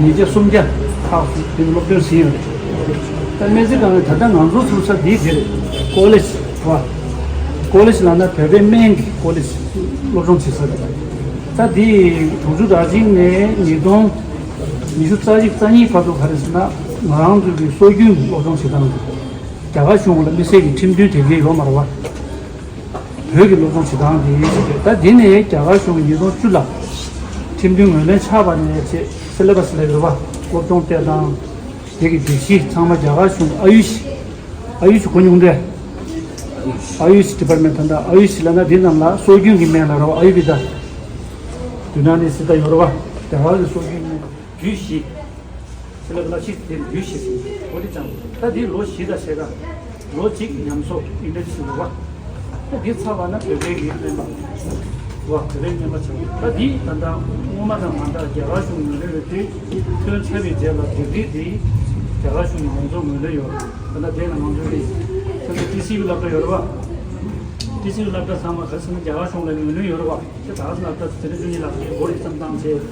ཉིས་བརྒྱ་སུམ་བརྒྱ་ལྷག་ཙམ་དེ་སློབ་སྟོན་ཟིན་ཡོད་རེད། ད་སྨན་རྩིས་ཁང་ནི་ད་ལྟ་ང་ཚོ་ཚུགས་ས་དེ་དེ་རེད། ཀོ་ལེཇ་རེད་བ། ཀོ་ལེཇ་ལབ་ན་བོད་པའི་སྨན་གྱི་ཀོ་ལེཇ་སློབ་སྦྱོང་བྱེད་ས་རེད། ད་དེ་དྲུག་ཅུ་རེ་གཅིག་ནས་ཉིས་སྟོང་ཉི་ཤུ་རྩ་གཅིག་རྩ་གཉིས་བར་དུ་ག་རེ་ཟེར་ན་ང་རང་ཚོའི་གི་སྲོལ་རྒྱུན་སློབ་སྦྱོང་བྱེད་སྟངས་རེད། རྒྱ་གར་གཞུང་ལ་དམིགས་བསལ་གྱི་ཁྲིམས་མཐུན་དེ་འདྲ་ཡོད་མ་རེད་བ། བོད་ཀྱི་སློབ་སྦྱོང་བྱེད་སྟངས་དེ་ཡིན་ཞིག་རེད། ད་དེ་ནས་རྒྱ་གར་གཞུང་གིས་ཉིས་སྟོང་བཅུ་ལ་ཁྲིམས་མཐུན་ངོས་ལེན་ཆགས་པ་ནས་བྱས་སི་ལེ་བ་སི་ལབ་ཀྱི་རེད་བ། སློབ་སྦྱོང་སྤྲད་སྟངས་དེ་གི་སྒྲིག་གཞི་ཚང་མ་རྒྱ་གར་གཞུང་གི་ཨ་ཡུ་ཤི། ཨ་ཡུ་ཤི་གོ་མྱོང་འདྲ། ཨ་ཡུ་ཤི་ཌི་པར་མེན་ཊི་ད་ལྟ་ཨ་ཡུ་ཤི་ལབ་ན་དེ་རྣམས་ལ་སྲོལ་རྒྱུན་གྱི་སྨན་ལབ་རེད་བ། ཨ་ཡུར་བེ་ད། ཡུ་ན་ནི་སི་ད་ཡོད་རེད་བ། རྒྱ་གར་གྱི་སྲོལ་རྒྱུན་སྨན། རྒྱུད་བཞི། ཕྱི་ལ་བླ་ཤི་དེ་རྒྱུད་བཞི་ཟེར། འོ་དེ་ཙམ། ད་དེ་ལོ་བཞི་དང་ཕྱེད་ཀ་ལོ་གཅིག་ཉམས་གསོག་ཨིན་ཌི་ཡ་ཟེར་བ། ད་དེ་ཚར་བ་ན་བོད་པའི་གི་སྨན་པ། བ་དེ་རིང་སྙན་པ་ཆགས་ཡོད། ད་འདི་ད་ལྟ་སྔོན་མ་དང་མ་འདྲ་རྒྱ་གར་གཞུང་ངོས་ལེན་རེད་དེ། ཐོན་ཚར་བའི་རྗེས་ལ་སྒྲིག་སྒྲིག་དེ་རྒྱ་གར་གཞུང་གི་ཡོངས་རྫོགས་ངོས་ལེན་ཡོད་རེད། ད་ལྟ་དེ་ལ་ང་ཚོ་གི་ད་ལྟ་ཏི་སི་ཝི་སློབ་གྲྭ་ཡོད་རེད་བ། ཏི་སི་ཝི་སློབ་གྲྭ་ཚང་མ་ག་རེ་ཟེར་ན་རྒྱ་གར་གཞུང་ལ་ངོས་ལེན་ཡོད་རེད་བ། དེ་ད་ག་ས་སློབ་གྲྭ་དེ་རིང་ཆུང་ཆུང་ལགས་ཀྱིས་སྒོ་རེ་ཙམ་བཏང་བྱས།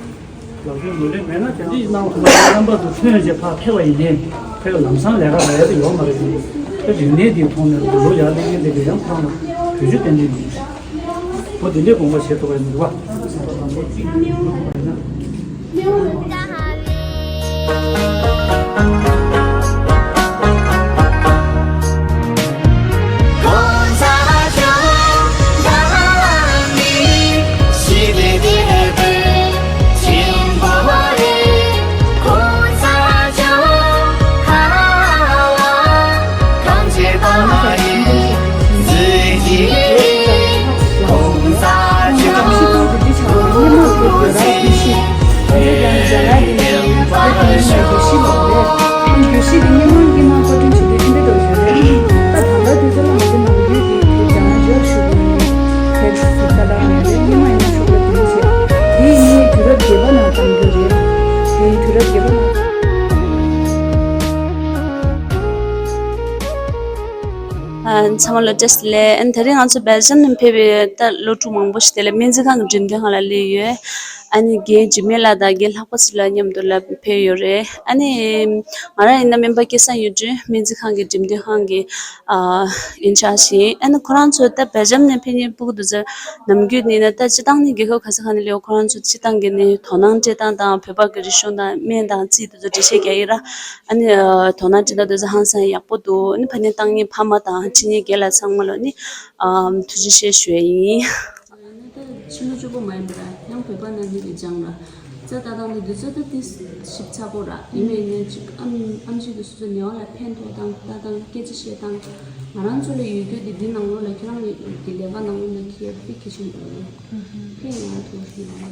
ལག་ཤེས་ངོས་ལེན་མེད་ན་ཀྱང་འདི་གནང་ཐུབ་པ་རྣམ་པ་ཚོ་ཐོན་རྗེས་ཕར་ཕེབས་པ་ཡིན་ནའི་ཕེབས་ལམ་སང་ལས་ཀ་རག་ཡ་དེ་ཡོད་མ་རེད། དེ་རིག་གནས་འདིའི་ཐོག་ནས་ལོ་ཡར་སླེབས་མཁན་དེ་གས་ཡང་ཁོ་རང་ལ་བེད་སྤྱོད་ཏན་ཏན་ཡོང་གི་རེད། འོ་དེ་འདྲའི་དགོངས་པ་བཞེས་ཐུབ་པ་ཡིན་འདུག་བ། ཚང་མ་ལ་བཀྲ་ཤིས་བདེ་ལེགས། ཨ་ནི་ཚང་མ་ལ་བཀྲ་ཤིས་བདེ་ལེགས། ཨ་ནི་དེ་རིང་ང་ཚོ་སྦེལ་ཇམ་ནས་ཕེབས་པའི་ད་སློབ་ཕྲུག་མང་པོ་ཞིག་དེ་ལ་སྨན་རྩིས་ཁང་གི་འགྲེམས་སྟོན་ཁང་ལ་སླེབས་ཡོད། ཨ་ནི་རྒན་འཇིགས་མེད་ལགས་དང་རྒན་ལྷག་པ་ཚེ་རིང་ལགས་མཉམ་དུ་ལ་ཕེབས་ཡོད་རེད། ཨ་ནི་ང་རང་ཡིན་ན་སྨན་པ་སྐལ་བཟང་གཡུ་སྒྲོན་སྨན་རྩིས་ཁང་གི་འགྲེམས་སྟོན་ཁང་གི་ཨ་ཨིན་ཆར་ཇི་ཡིན། ཨ་ནི་ཁོ་རང་ཚོ་ད་སྦེལ་ཇམ་ནས་ཕེབས་མཁན་ཕྲུ་གུ་དེ་ཚོ་ནམ་རྒྱུན་ནས་ན་ད་སྤྱིར་བཏང་ནི་རྒྱལ་ཁབ་ག་ས་ག་ནས་སླེབས་ཁོ་རང་ཚོ་སྤྱིར་བཏང་གི་ནི་དོ་སྣང་སྤྲད་སྟངས་དང་བོད་པ་གི་རིག་གཞུང་དང་སྨན་དང་རྩིས་དེ་ཚོ་འགྲེལ་བཤད་རྒྱག་ཡིན་ར། ཨ་ནི་དོ་སྣང་སྤྲད་སྟངས་དེ་ཚོ་ཧང་སང་ཡག་པོ་འདུག་ཨ་ནི་ཕ་ནས་བཏང་མཁན་ཕ་མ་དང་ཕྱི་ཉིན་རྒན་ལགས་ཚང་མ་ལ་ནི་ཨམ་ཐུགས་རྗེ་ཆེ་ཞུ་ཡ་ཡིན། ཡིན་ན་ད་ཕྱི་ལོ་བཅུ་པོ་མ་ཡིན་པ་ར་ཡང་བོད་པ་ནང་གི་རེ་སྦྱང་ར་རྩ་ལྟ་སྟངས་དེ་འདི་ཚོ་ད་ཏིས་ཞིབ་ཚགས་པོ་ར་ཡིན་མིན་ནས་ཅིག་ཨམ་ཨམ་ཆི་དེ་སོ་སོ་ནེ་བ་ལ་ཕན་ཐོགས་སྟངས་ལྟ་སྟངས་སྐད་ཆ་བཤད་སྟངས་ང་རང་ཚོ་ལ་ཡོད་རྒྱུ་དེ་འདི་ནང་ལོགས་ལ་ཁྱེད་རང་གི་ལས་ཀ་ནང་ལོགས་ལ་ཁྱེད་དཔེ་གལ་ཆེན་པོ་རེད། ཕན་ཡོང་ཐུབ་ཤེས་ཡོང་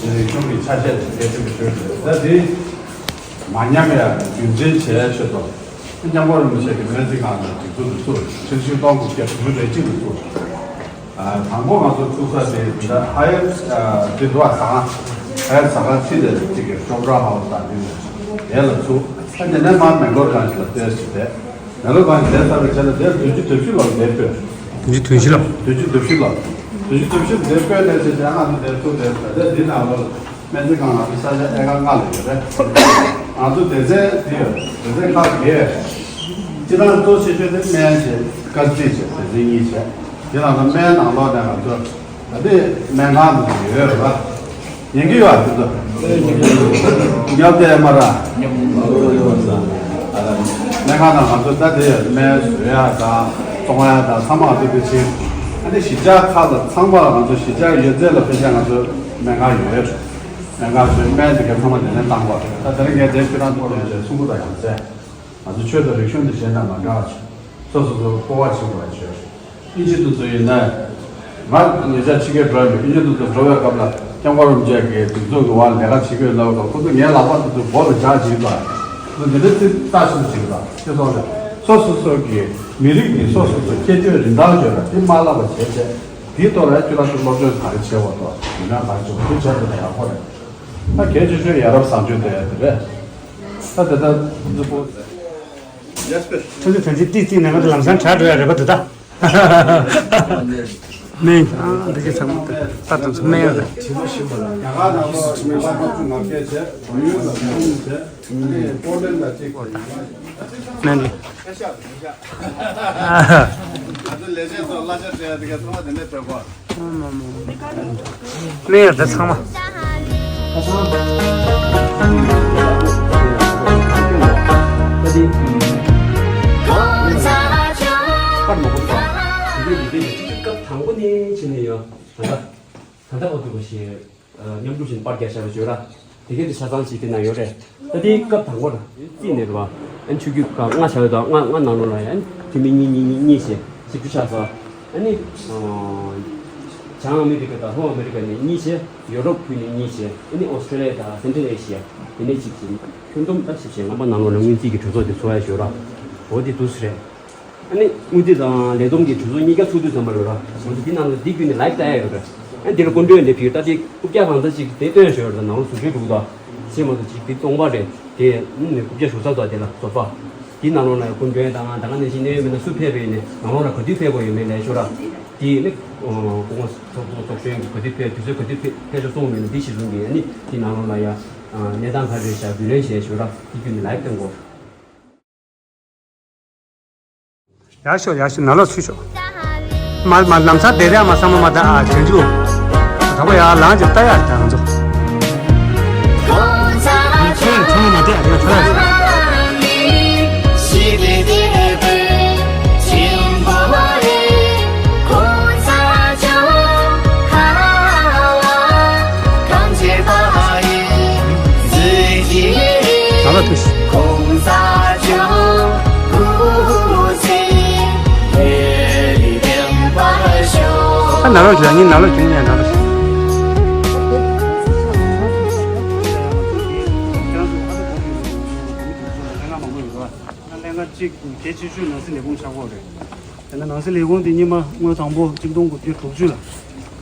ཡ། རིག་གཞུང་གི་ཆ་ཤས་ཅིག་གལ་ཆེན་པོ་ཤོས་རེད། ད་དེ་མ་ཉམས་ཡ་རྒྱུན་འཛིན་བྱས་ཆེད་དུ་མཉམ་འཁོར་རིན་པོ་ཆེ་གི་སྨན་རྩིས་ཁང་ནས་སྒྲིག་འཛུགས་འདི་ཚུར་ཁྲི་ཆིག་སྟོང་དགུ་བརྒྱ་དྲུག་ཅུ་རེ་གཅིག་ལ་བཙུགས། དང་པོ་ང་ཚོ་བཙུགས་ས་དེ་འདི་ཧ་ཡར་འདི་འདུག་ཟ་ཁང་། ཧ་ཡར་ཟ་ཁང་ཁྲི་དེ་གཅིག་གི་ཅོབ་ར་ཧའོ་སི་དང་འདི་ནས་དེ་ལ་བཙུགས། ཨ་དེ་ནས་མར་མེག་ལོར་གང་ཞིག་ལ་བསྡད་ཟེར་ཏེ། ང་ཚོ་གང་བསྡད་ཚར་བའི་རྗེས་ལ་དེར་བདུན་ཅུ་དོན་བཞི་ལོར་བསྡད་ཕོད། བདུན་ཅུ་དོན་བཞི་ལོར། བདུན་ཅུ་དོན་བཞི་ལོར། བདུན་ཅུ་དོན་བཞི་བསྡད་ཕོད་ནས་བྱས་ཙང་ང་ཚོ་དེར་ཚུར་བསྡད་ཚར་དེ་འདི་ནང་ལོགས་སྨན་རྩིས་ཁང་ང་ཚོ་ས་ཆ་ཨེ་ཀར་ལྔ་ལ་ཡོད་རེད། ང་ཚོ་སྡེ་ཚན་འདི་ཡོད། སྡེ་ཚན་ཁག་བརྒྱད། སྤྱིར་བཏང་གཙོ་ཆེ་ཤོས་དེ་སྨན་བྱས་སྐར་རྩིས་བྱས་སྡེ་ཚན་གཉིས་བྱས། དེ་ནང་ལ་སྨན་ནང་ལོགས་ནས་ང་ཚོ། ད་ལྟའི་སྨན་ཁང་དུ་ཡོད་རེད་པ། ཉན་གྱི་ཡོད་པ་དེ་ཚོ། ཉོབ་དེ་མ་ར། སྨན་ཁང་ནང་ང་ཚོ་ད་དེ་སྨན་བཟོ་ཡ་དང་བཙོང་ཡ་དང་ཚང་མ་ང་ཚོ་དེ་བྱེད། ཨ་ནི་གཞིས་ཆགས་ཁག་ལ་ཚང་མ་ལ་ང་ཚོ་གཞིས་ཆགས་ཡོད་ཚད་ལ་ཕན་ཆད་ང་ཚོ་སྨན་ཁང་ཡོད། སྨན་ཁང་ཚོའི་སྨན་དེ་ག་ཚང་མ་དེ་ནས་བཏང་བ་རེད། ད་དེ་རིང་ངས་དེ་ཁྱོད་རང་ཐོག་ནས་བྱས་གསུང་གི་ད་ཡང་ཚེ། ང་ཚོ་ཆོས་དང་རིག་གཞུང་དེ་གཞན་དང་མ་འདྲ་བ་བྱས། སོ་སོ་སོ་སྤོབས་པ་བྱེད་དགོས་པ་བྱས། ཨིན་ཇི་དེ་ཚོ་ཡིན་ན། ང་ཉེ་ཆར་ཕྱི་རྒྱལ་འགྲོ་ཡོད། ཨིན་ཇི་དེ་ཚོ་འགྲོ་བའི་སྐབས་ལ་སྐྱབས་མགོན་རིན་པོ་ཆེ་གིས་སྒྲིག་འཛུགས་ཀྱི་འོག་ལས་ཀ་བྱེད་དགོས་ལབ་སྐབས་ཁོ་ཚོ་ངའི་ལག་པ་དེ་ཚོ་སྒོ་ལ་བཞག་བྱས་པ། ཁོ་ཚོ་འདི་འདྲ་ཚིག་རྩ་ཆེན་པོ་བྱེད་པ་དེ་ཚོ་ལ། སོ་སོ་སོ་གི་མི་རིགས་ཀྱི་སོ་སོ་སོ་ཁྱད་ཆོས་རིན་ཐང་བརྗོད་པ་དེ་མ་བརླག་པ་བྱས་བྱས། དེའི་ཐོག་ལ་ཁྱོད་རང་ཚོ་སློབ་སྦྱོང་ག་རེ་བྱས་པ་དང་མི་སྣ་ག་རེ་བྱས་པ་དེ་བྱས་པ་ཡག་པོ་རེད། ད་གལ་ཆེ་ཤོས་ཡ་རབས་བཟང་སྤྱོད་དེ་དེ་རེད། ད་དེ་ལྟར་མཛུབ་པོ། ཐོན་ཚེ་ཐོན་ཚེ་ཏིས་ཏིས་ནས་ང་ཚོ་ལམ་སང་དྲག་འགྲོ་ཡ་རེད་པ་འདི་ད། སྨན། ཨ་འདི་གའི་ཚང་མ་ད་དུང་སྨན་ཡོད་རེད། སྨན་གྱི། ཨ། ལས་བྱེད་ཚོ་གླ་ཆ་སྤྲད་ཡ་དེ་ག་ཚང་མ་དེ་ནས་སྤྲད་གོ། སྨན་ཡོད་རེད་ཚང་མ། སྐབས་དང་པོ་ནས་བྱས་ནས་ཡོད། ད་ལྟ་ད་ལྟ་འོ་དུ་གོ་ཞེས། མཉམ་འགྲུབ་བྱས་ནས་པར་རྒྱག་བྱ་བ་བརྗོད་ར། དེ་གའི་དེ་ཆ་ཚང་ཞིག་དེ་ན་ཡོད་རེད། ད་དེའི་སྐབས་དང་པོར་རྩིས་ནས་རེད་བ། ཨན་ཆུ་རྒྱུས་ཀ་ལྔ་བྱ་བ་དང་ལྔ་ལྔ་ནང་ལོགས་ལ་ཡང་འཐུས་མི་གཉིས་གཉིས་གཉིས་གཉིས་བྱས་བཞི་བཅུ་ཆགས་སོང་། ཨ་ནི། བྱང་ཨ་མི་རི་ཀ་དང་ལྷོ་ཨ་མི་རི་ཀ་ནས་གཉིས་བྱས། ཡོ་རོབ་ཁུལ་ནས་གཉིས་བྱས། ཨ་ནི་ཨོ་སི་ཀྲེ་ལི་ཡ་དང་སེན་ཊྲལ་ཨེ་ཤི་ཡ། དེ་ནས་གཅིག་བྱས། ཁྱོན་བསྡོམས་ད་བཞི་བྱས་ལྔ་པ་ནང་ལོགས་ལ་སྔོན་རྩིས་ཀྱི་གྲོས་ཚོགས་དེ་ཚོགས་ཡ་ཞོར་ར། འོ་དེ་འདུག་སེ་རེད། ཨ་ནི་དངུལ་རྩིས་དང་ལས་བསྡོམས་ཀྱི་གྲོས་ཚོགས་གཉིས་ཀ་ཚུགས་དུས་ཙམ་པ་ལ་ར། ང་ཚོ་འདི་ནང་ལ་འདི་བརྒྱུད་ནས་ལའེབ་ལྟ་ཡ་ཡོད་ར། ཨ་ནི་འདི་ལ་སྐུ་མགྲོན་ལས་ཕིག་ད་དེ་རྐུབ་བཀྱག་གང་ཚ་ཅིག་དེ་སྟོན་ཞོར་ལ་ནང་ལོགས་ཟུར་ཞུགས་འདུག་ད། ཞེས་མ་གཏོགས་ཅིག་འདི་སྟོང་པ་རེད་དེ། ཨ་ནི་རྐུབ་བཀྱག་ཞུ་ས་ད་དེ་ལ་སོ་ཕ། འདི་ནང་ལོགས་ལ་ཡ་སྐུ་མགྲོན་དང་ད་ག་ནང་བཞིན་གནད་ཡོད་མི་སྣ་སུ་ཕེབས་པ་ཡིན་ནའི་ནང་ལོགས་ལ་ག་དུས་ཕེབས་དགོས་ཡོད་མེད་ལས་ཞོར་ར། དེ་ནི་སྐུ་ངོ་ཚོགས་གཙོ་ཚོགས་གཞོན་གྱི་ག་དུས་ཕེབས་དུས་ཚོད་ག་དུས་ཕེབས་ཕེབས་ཆོག་གསུངས་མེད་ན་འདི་གཞི་བཟུང་གི་ཨ་ནི་འདི་ནང་ལོགས་ལ་ཡ། གནས་སྟངས་ག་རེ་བཞག་བུ་ལོན་བྱས་ཞོར་ར་འདི་བརྒྱུད་ནས་ལའེབ་སྟོན་དགོས། ཡར་ཤོག་ཡར་ཤོག་ནང་ལོགས་ཚུད་ཤོག་མ་མ་ལམ་སང་དེ་རེད་མ་བསམ་བློ་མ་བཏང་ཨ་བྱང་ཆུབ། དང་པོ་ཡར་ལངས་ཀྱི་ལྟ་ཡག་རེད་ད་ང་ཚོ། ཚོན་ཚོན་མ་བལྟས་ཨ་ཡ་ཚ་ལ། ནང་ལོགས་ཐུག་ཤོག་ཨ་ནང་ལོགས་བྱོན་ཉིན་ནང་ལོགས་བྱོན་ཉིན་ནང་ལོགས་བྱོན། ལྷན་ཁང་གཅིག་གལ་ཆེ་ཤོས་ནང་སྲིད་ལས་ཁུངས་ཆགས་ཀྱི་ཡོད་རེད། དེ་ནས་ནང་སྲིད་ལས་ཁུངས་དེ་སྔོན་མ་དངུལ་དང་པོ་གཅིག་སྟོང་དགུ་བརྒྱ་དྲུག་ཅུ་ལ་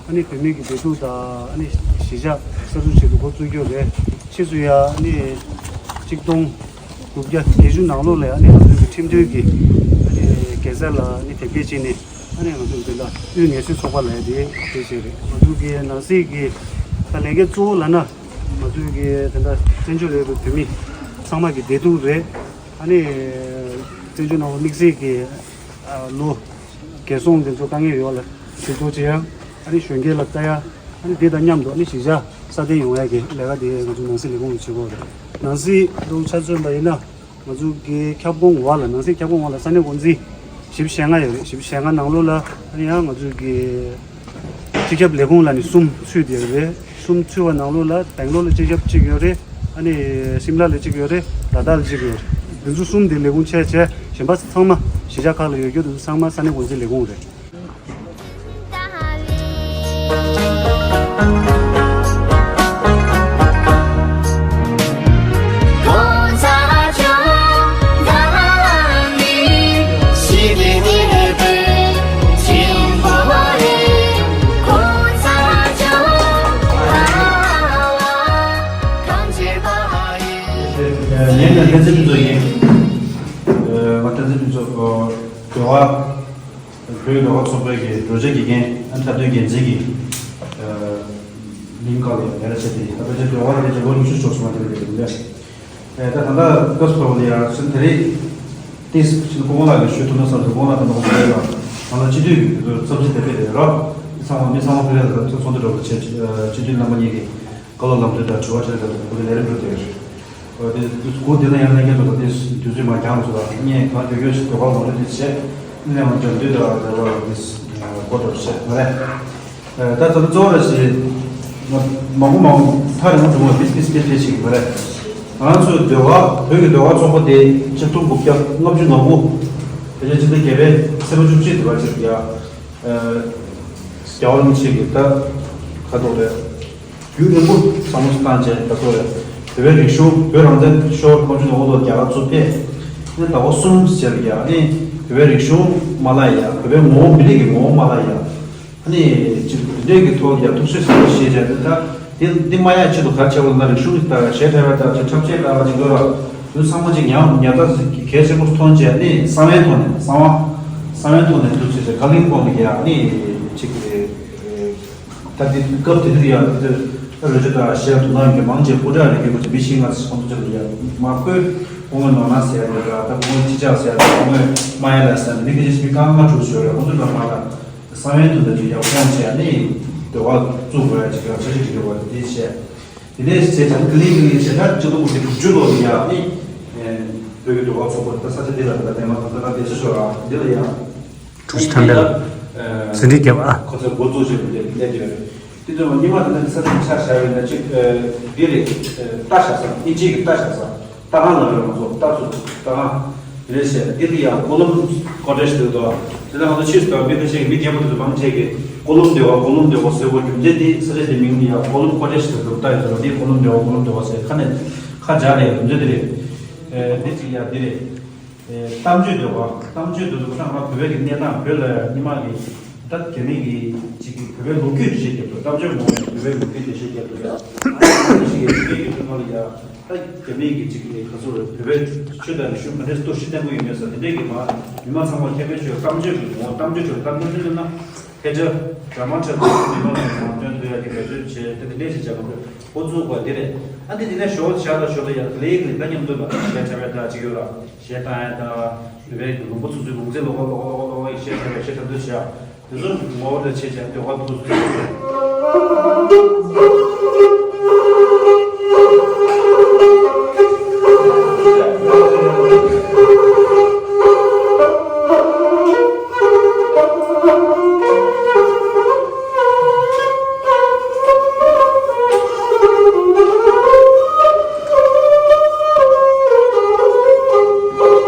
ཨ་ནི་བོད་མི་གི་བདེ་སྡུག་དང་ཨ་ནི་གཞིས་ཆགས་གསར་སྐྲུན་བྱེད་དུ་འགོ་བཙུགས་ཀྱི་ཡོད་རེད། ཕྱིས་སུ་ཡང་ཨ་ནི་གཅིག་སྟོང་དགུ་བརྒྱ་བརྒྱད་ཅུ་ནང་ལོགས་ལ་ཨ་ནི་ང་ཚོའི་གི་ཁྲིམས་མཐུན་གྱི་ཨ་ནི་རྒྱལ་ས་ལ་ཨ་ནི་དེབ་སྐྱེལ་བྱས་ནས་ཨ་ནི་ང་ཚོའི་འདི་ལ་དབུས་ངལ་སེལ་ཚོགས་པ་ལབ་ཡ་དེ་དེ་བྱས་རེད། ང་ཚོའི་གི་ནང་སྲིད་ཀྱི་ད་ལས་འགན་གཙོ་བོ་ལབ་ན་ང་ཚོའི་གི་དེ་འདྲ་བཙན་བྱོལ་ལ་ཡོད་པའི་བོད་མི་ཚང་མ་གི་བདེ་སྡུག་རེད། ཨ་ནི་བཙན་བྱོལ་ནང་དམིགས་བསལ་གྱི་ལོ་རྒྱལ་སྲུང་འདི་ཚོ་དཀའ་ངལ་ཡོད་ལ་གཟིགས་རྟོག་བྱེད་ཡ། ཨ་ནི་གཞོན་སྐྱེས་ལ་ལྟ་ཡ། ཨ་ནི་འདི་དང་མཉམ་དུ་ཨ་ནི་གཞིས་ཆགས་སྲ་བརྟན་ཡོང་ཡ་གི་ལས་ཀ་དེ་ང་ཚོ་ནང་སྲིད་ལས་ཁུངས་ཀྱིས་བྱེད་དགོས་རེད། ནང་སྲིད་དུ་ཆ་མཚོན་པ་ཡིན་ན་ང་ཚོ་གི་ཁྱབ་ཁོངས་འོག་ལ་ནང་སྲིད་ཁྱབ་ཁོངས་འོག་ལ་ས་གནས་འགོ་འཛིན་བཞི་བཅུ་ཞེ་ལྔ་ཡོད་རེད། བཞི་བཅུ་ཞེ་ལྔ་ནང་ལོགས་ལ་ཨ་ནི་ཡང་ང་ཚོ་གི་སྤྱི་ཁྱབ་ལས་ཁུངས་ལ་ནི་གསུམ་ཚུད་བསྡད་ཡོད་རེད། གསུམ་ཚུད་པ་ནང་ལོགས་ལ་སྦེང་ལོར་ལ་སྤྱི་ཁྱབ་གཅིག་ཡོད་རེད། ཨ་ནི་ཤིམ་ལ་ལ་གཅིག་ཡོད་རེད། ལ་དྭགས་ལ་གཅིག་ཡོད་རེད། འདི་ཚོ་གསུམ་དེ་ལས་ཁུངས་ཆད་བྱས་གཞན་པ་ཚང་མ་གཞིས་ཆགས་ཁག་ལ་ཡོད་རྒྱུ་དེ་ཚོ་ཚང་མ་ས་གནས་འགོ་འཛིན་ལས་ཁུངས་རེད། ངས་ནས་ལྷན་རྩེ་ཕུན་ཚོགས་ཡིན། ང་ལྷན་རྩེ་ཕུན་ཚོགས་ཟློས་གར། བོད་ཟློས་གར་ཚོགས་པའི་གི་བགྲོ་གླེང་དགེ་རྒན་ཨ་འཁྲབ་སྟོན་འགན་འཛིན་གྱི་ལིང་ག་ལ་ལས་ཀ་བྱས་ཏེ་ད་ཕལ་ཆེར་ཟློས་གར་ལ་ལས་ཀ་ལོ་ཉི་ཤུ་ལྷག་ཙམ་མ་ཐེབས་པའི་ལས་ཀ་ཡིན་པས། ད་ད་ལྟ་སྐབས་སུ་བབས་པ་ལ་ཡང་ཕྱིན་དེ་རིང་ཏིས་ཕྱིན་སྐུ་ངོ་ལགས་ཀྱིས་ཞུ་ཐུབ་ན་བསམ་སྐུ་ངོ་ལགས་དང་ནང་པ་ལ་ང་ལ་སྤྱི་འཐུས་ཀྱི་ཚབ་ཞུ་དེ་སྤེལ་རེད་རོགས། ཚང་མ་མི་ཚང་མ་ཕེབས་ཡག་ལ་ཚོགས་འདུ་འགྲོ་བ་བྱས། སྤྱི་འཐུས་རྣམ་པ་གཉིས་ཀྱིས་བཀའ་སློབ་ལམ་སྟོན་དང་དྲི་བ་དྲིས་ལན་དང་ཁོ་གི་ལས་རིམ་འགྲོ་བསྡད་ཡོད་རེད། དེ་སྐུ་དེ་ན་ཡང་ལྷན་རྒྱས་ཚོ་དང་དེ་དུས་ཚོད་མ་འགྱངས་ཚོ་ལ་ངས་གང་མགྱོགས་མགྱོགས་ཤིག་ཟློས་གར་ངོ་སྤྲོད་དེ་བྱས། ཨ་ནི་ཡང་འཇམ་དུས་དང་དེ་བ་དེ་སྐོར་དུ་བྱས་མ་རེད། ད་ད་ལྟ་གཙོ་བོ་ར་ཞིག་མང་པོ་མང་པོ་ཐག་རིང་པོ་འགྲོ་བ་མིས་མིས་མིས་མིས་ཞིག་མ་རེད། ང་ཚོའི་ཟློས་གར་བོད་ཀྱི་ཟློས་གར་ཚོགས་པ་དེ་ཆིག་སྟོང་དགུ་བརྒྱ་ལྔ་བཅུ་ང་དགུ་ཕལ་ཆེར་ཕྱི་ཟླ་བརྒྱད་པའི་ཚེས་པ་བཅུ་གཅིག་དེ་བར་ཕྱིར་ཡ། རྒྱལ་བ་རིན་པོ་ཆེ་གིས་ད་ག་ཐོག་རེད། རྒྱུན་རིང་པོ་བསམ་བློ་བཏང་བྱས་ད་ཐོག་རེད། བོད་པའི་རིག་གཞུང་བོད་རང་བཙན་ཤོར་ལྔ་བཅུ་ང་དགུ་ལོར་རྒྱ་གར་ཚུར་ཕེབས། ཨ་ནི་ཟླ་བ་གསུམ་ཟེར་ཡ་ཨ་ནི་བོད་པའི་རིག་གཞུང་མ་བརླག་ཡ། བོད་པའི་ངོ་བོ་མི་རིགས་ཀྱི་ངོ་བོ་མ་བརླག་ཡ། ཨ་ནི་ཅིག་འདི་འདྲའི་གི་ཐོག་ཡ་ཐུགས་སྲས་ཟེར་བ་ཞེས་བྱས་ཏེ་ད་འདི་འདི་མ་ཡ་ཆེད་དུ་ག་རེ་བྱས་པ་ལབ་ན་རིག་གཞུང་གི་ད་གཞས་འཁྲབ་པ་དང་ཅིག་འཁྲབ་ཆས་ལ་ཅིག་དགོས་ར། དུས་ཚང་མ་ཅིག་ཉམས་ཉམས་ཐག་གལ་ཆེན་པོ་མཐོང་བྱས་ནས་གསང་བའི་ཐོག་ནས་གསང་བ། གསང་བའི་ཐོག་ནས་འདུག་ཅེས་བཀའ་བློན་ཁོང་གིས་ཡང་ནི་ཅིག་ ད་དེ་སྐབས་དེ་དུས་ཡང་དེ་དུས་རོལ་ཆ་དང་གཞས་དུང་དཀར་གྱི་མང་ཆེ་སྐུ་དྲག་ལས་ཀྱི་སྐུ་ཚེ་མི་ཤི་ང་ཚེ་ཁོང་ཚོ་ཚོ་ཡང་མ་བསྐོས། སྐུ་ངོ་ནོར་ལྷ་ཟེར་ཡ་དེ་འདྲ། ད་སྐུ་ངོ་ཁྱི་ཅག་ཟེར་ཡ་དེ། སྐུ་ངོ་མ་ཡ་ལ་ཟེར་ཡ་དེ། མི་དེ་ཅིག་མི་རྐང་ལྔ་དྲུག་ཡོད་རེད། ཁོང་ཚོ་ལ་མ་ལ་བསམ་ཡས་དུ་འདྲ་ཅིག་ཡང་ཁོང་བྱས་ནས་འདོད་པ་བཙུགས་དགོས་ཡ་ཅིག་ཡང་འཆར་གཞི་སྒྲིག་དགོས་པ་དེ་བྱས། དེ་ནས་བྱས་ཙང་ཀི་ལིང་ཀི་ལིང་ཞེ་དྲག་སྤྱི་ལོ་དགུ་བརྒྱ་དྲུག་ཅུ་ལོ་ལ་ཡང་ནི་བོད་ཀྱི་འདོད་པ་ཚོགས་པ་ད་ས་ཆ་འདི་ལ་ད་ལྟ་དེ་མ་ད་ལྟ་བསྡད་ས་ཤོར་ར་འདི་ལ་ཡང་། དྲུག་ཅུ་ཐམ་པ་ལ་ཟིན་བྲིས་བརྒྱབ་ཨ། ཁོ་ཚོས་འགོ་བཙུགས་བྱས་པའི་ལས་ཀྱི་རེད། དེ་ཚོ་ཉི་མ་དེ་ནས་ས་ཆ་ཆ་བཞག་པའི་ན་ཅིག་འདི་རེད། རྟ་བཞག་ས་ཨིན་ཇི་གི་རྟ་བཞག་ས། རྟ་ཁང་ལ་རེད། ང་ཚོ་རྟ་ཚོ་རྟ་ཁང་རེད་ཟེར། འདི་ལ་ཡང་ཀོ་ལོམ་ཀོ་ཊེ་ཇི་དེ་འདུག་དེ་ལ་ང་ཚོ་ཕྱིས་སུ་མི་ཁ་ཤས་ཀྱིས་མི་རྒན་པོ་དེ་ཚོ་མང་ཆེ་གིས་ཀོ་ལོམ་སྡེ་བ་ཀོ་ལོམ་སྡེ་བ་ཟེར་བ་རྒྱུ་མཚན་དེ་ས་ཆ་དེ་མིང་ལ་ཡང་ཀོ་ལོམ་ཀོ་ཊེ་ཇི་དེ་འདུག་ལྟ་ཡོད་ཚོ་འདི་ཀོ་ལོམ་སྡེ་བ་ཀོ་ལོམ་སྡེ་བ་ཟེར་ཁ་ནས་ཁ་སྦྱར་ལ་ཡང་རྒྱུ་མཚན་དེ་རེད། འདི་གཅིག་ཡང་འདི་རེད། གཏམ་བརྗོད་དེ་བ། གཏམ་བརྗོད་དེ་ཚོ་ཁོ་ཚང་མ་བོད་པའི་གི་གནས་སྟངས། བོད་ལ་སྔོན་མ་གི་ད་རྒྱ་མི་གི་ཅིག་གི་བོད་པའི་ལོ་རྒྱུས་འགྲེལ་བཤད་རྒྱབ་འདུག་གཏམ་བརྗོད་མང་པོ་བོད་པའི་ལོ་རྒྱུས་འགྲེལ་བཤད་རྒྱབ་འདུག་ད་ཅིག་གི་ཅིག་གི་ཐོག་མ་ལ་ཡ་ད་རྒྱ་མི་གི་ཅིག་གི་ག་ཚོད་རེད། བོད་པའི་ཆོས་དང་རིག་གཞུང་ག་འདྲས་གཏོར་བཤིག་བཏང་གི་ཡོད་མེད་ས་དེ་འདྲས་ཀྱི་མ་མི་མང་ཚང་མ་མཁྱེན་པའི་ཆོས་གཏམ་བརྗོད་ཀྱི་ངོ་། གཏམ་བརྗོད་ཆོས་གཏམ་བརྗོད་ཆོས་ན་ཕལ་ཆེར་དྲ་མ་འཁྲབ་སྟེ་མི་མང་ལ་ནང་དོན་སྟོན་ཡ་གི་འབད་བརྩོན་བྱས་ཏེ་དེ་འདྲས་ཞིག་བྱ་དགོས། འགོ་བཙུགས་པ་འདི་རེད། ཨ་འདི་འདི་ནས་ཞོགས་ཇ་ལ་ཞོགས་ལ་ཡར་ལེགས་ལེགས་ད་མཉམ་དུ་ལ་ཞལ་ཆ་བའི་ད་ཅིག་ཡོད་ལ། ཞལ་བཏང་ཡ་ད་བོད་པའི་ལུང་པ་སོ་སོའི་ལུང་ཚན་ལོགས་ཀ་ལོགས་ཀ་ལོགས་ཀ་ལོགས་ཀ་ཞལ་ཆ་བའི་ཞལ་ཆ་འདུ་བྱ། དེ་ཚོ་ངོ་བོ་ལ་ཆེ་ཆ་འདོད་པ་འདུག་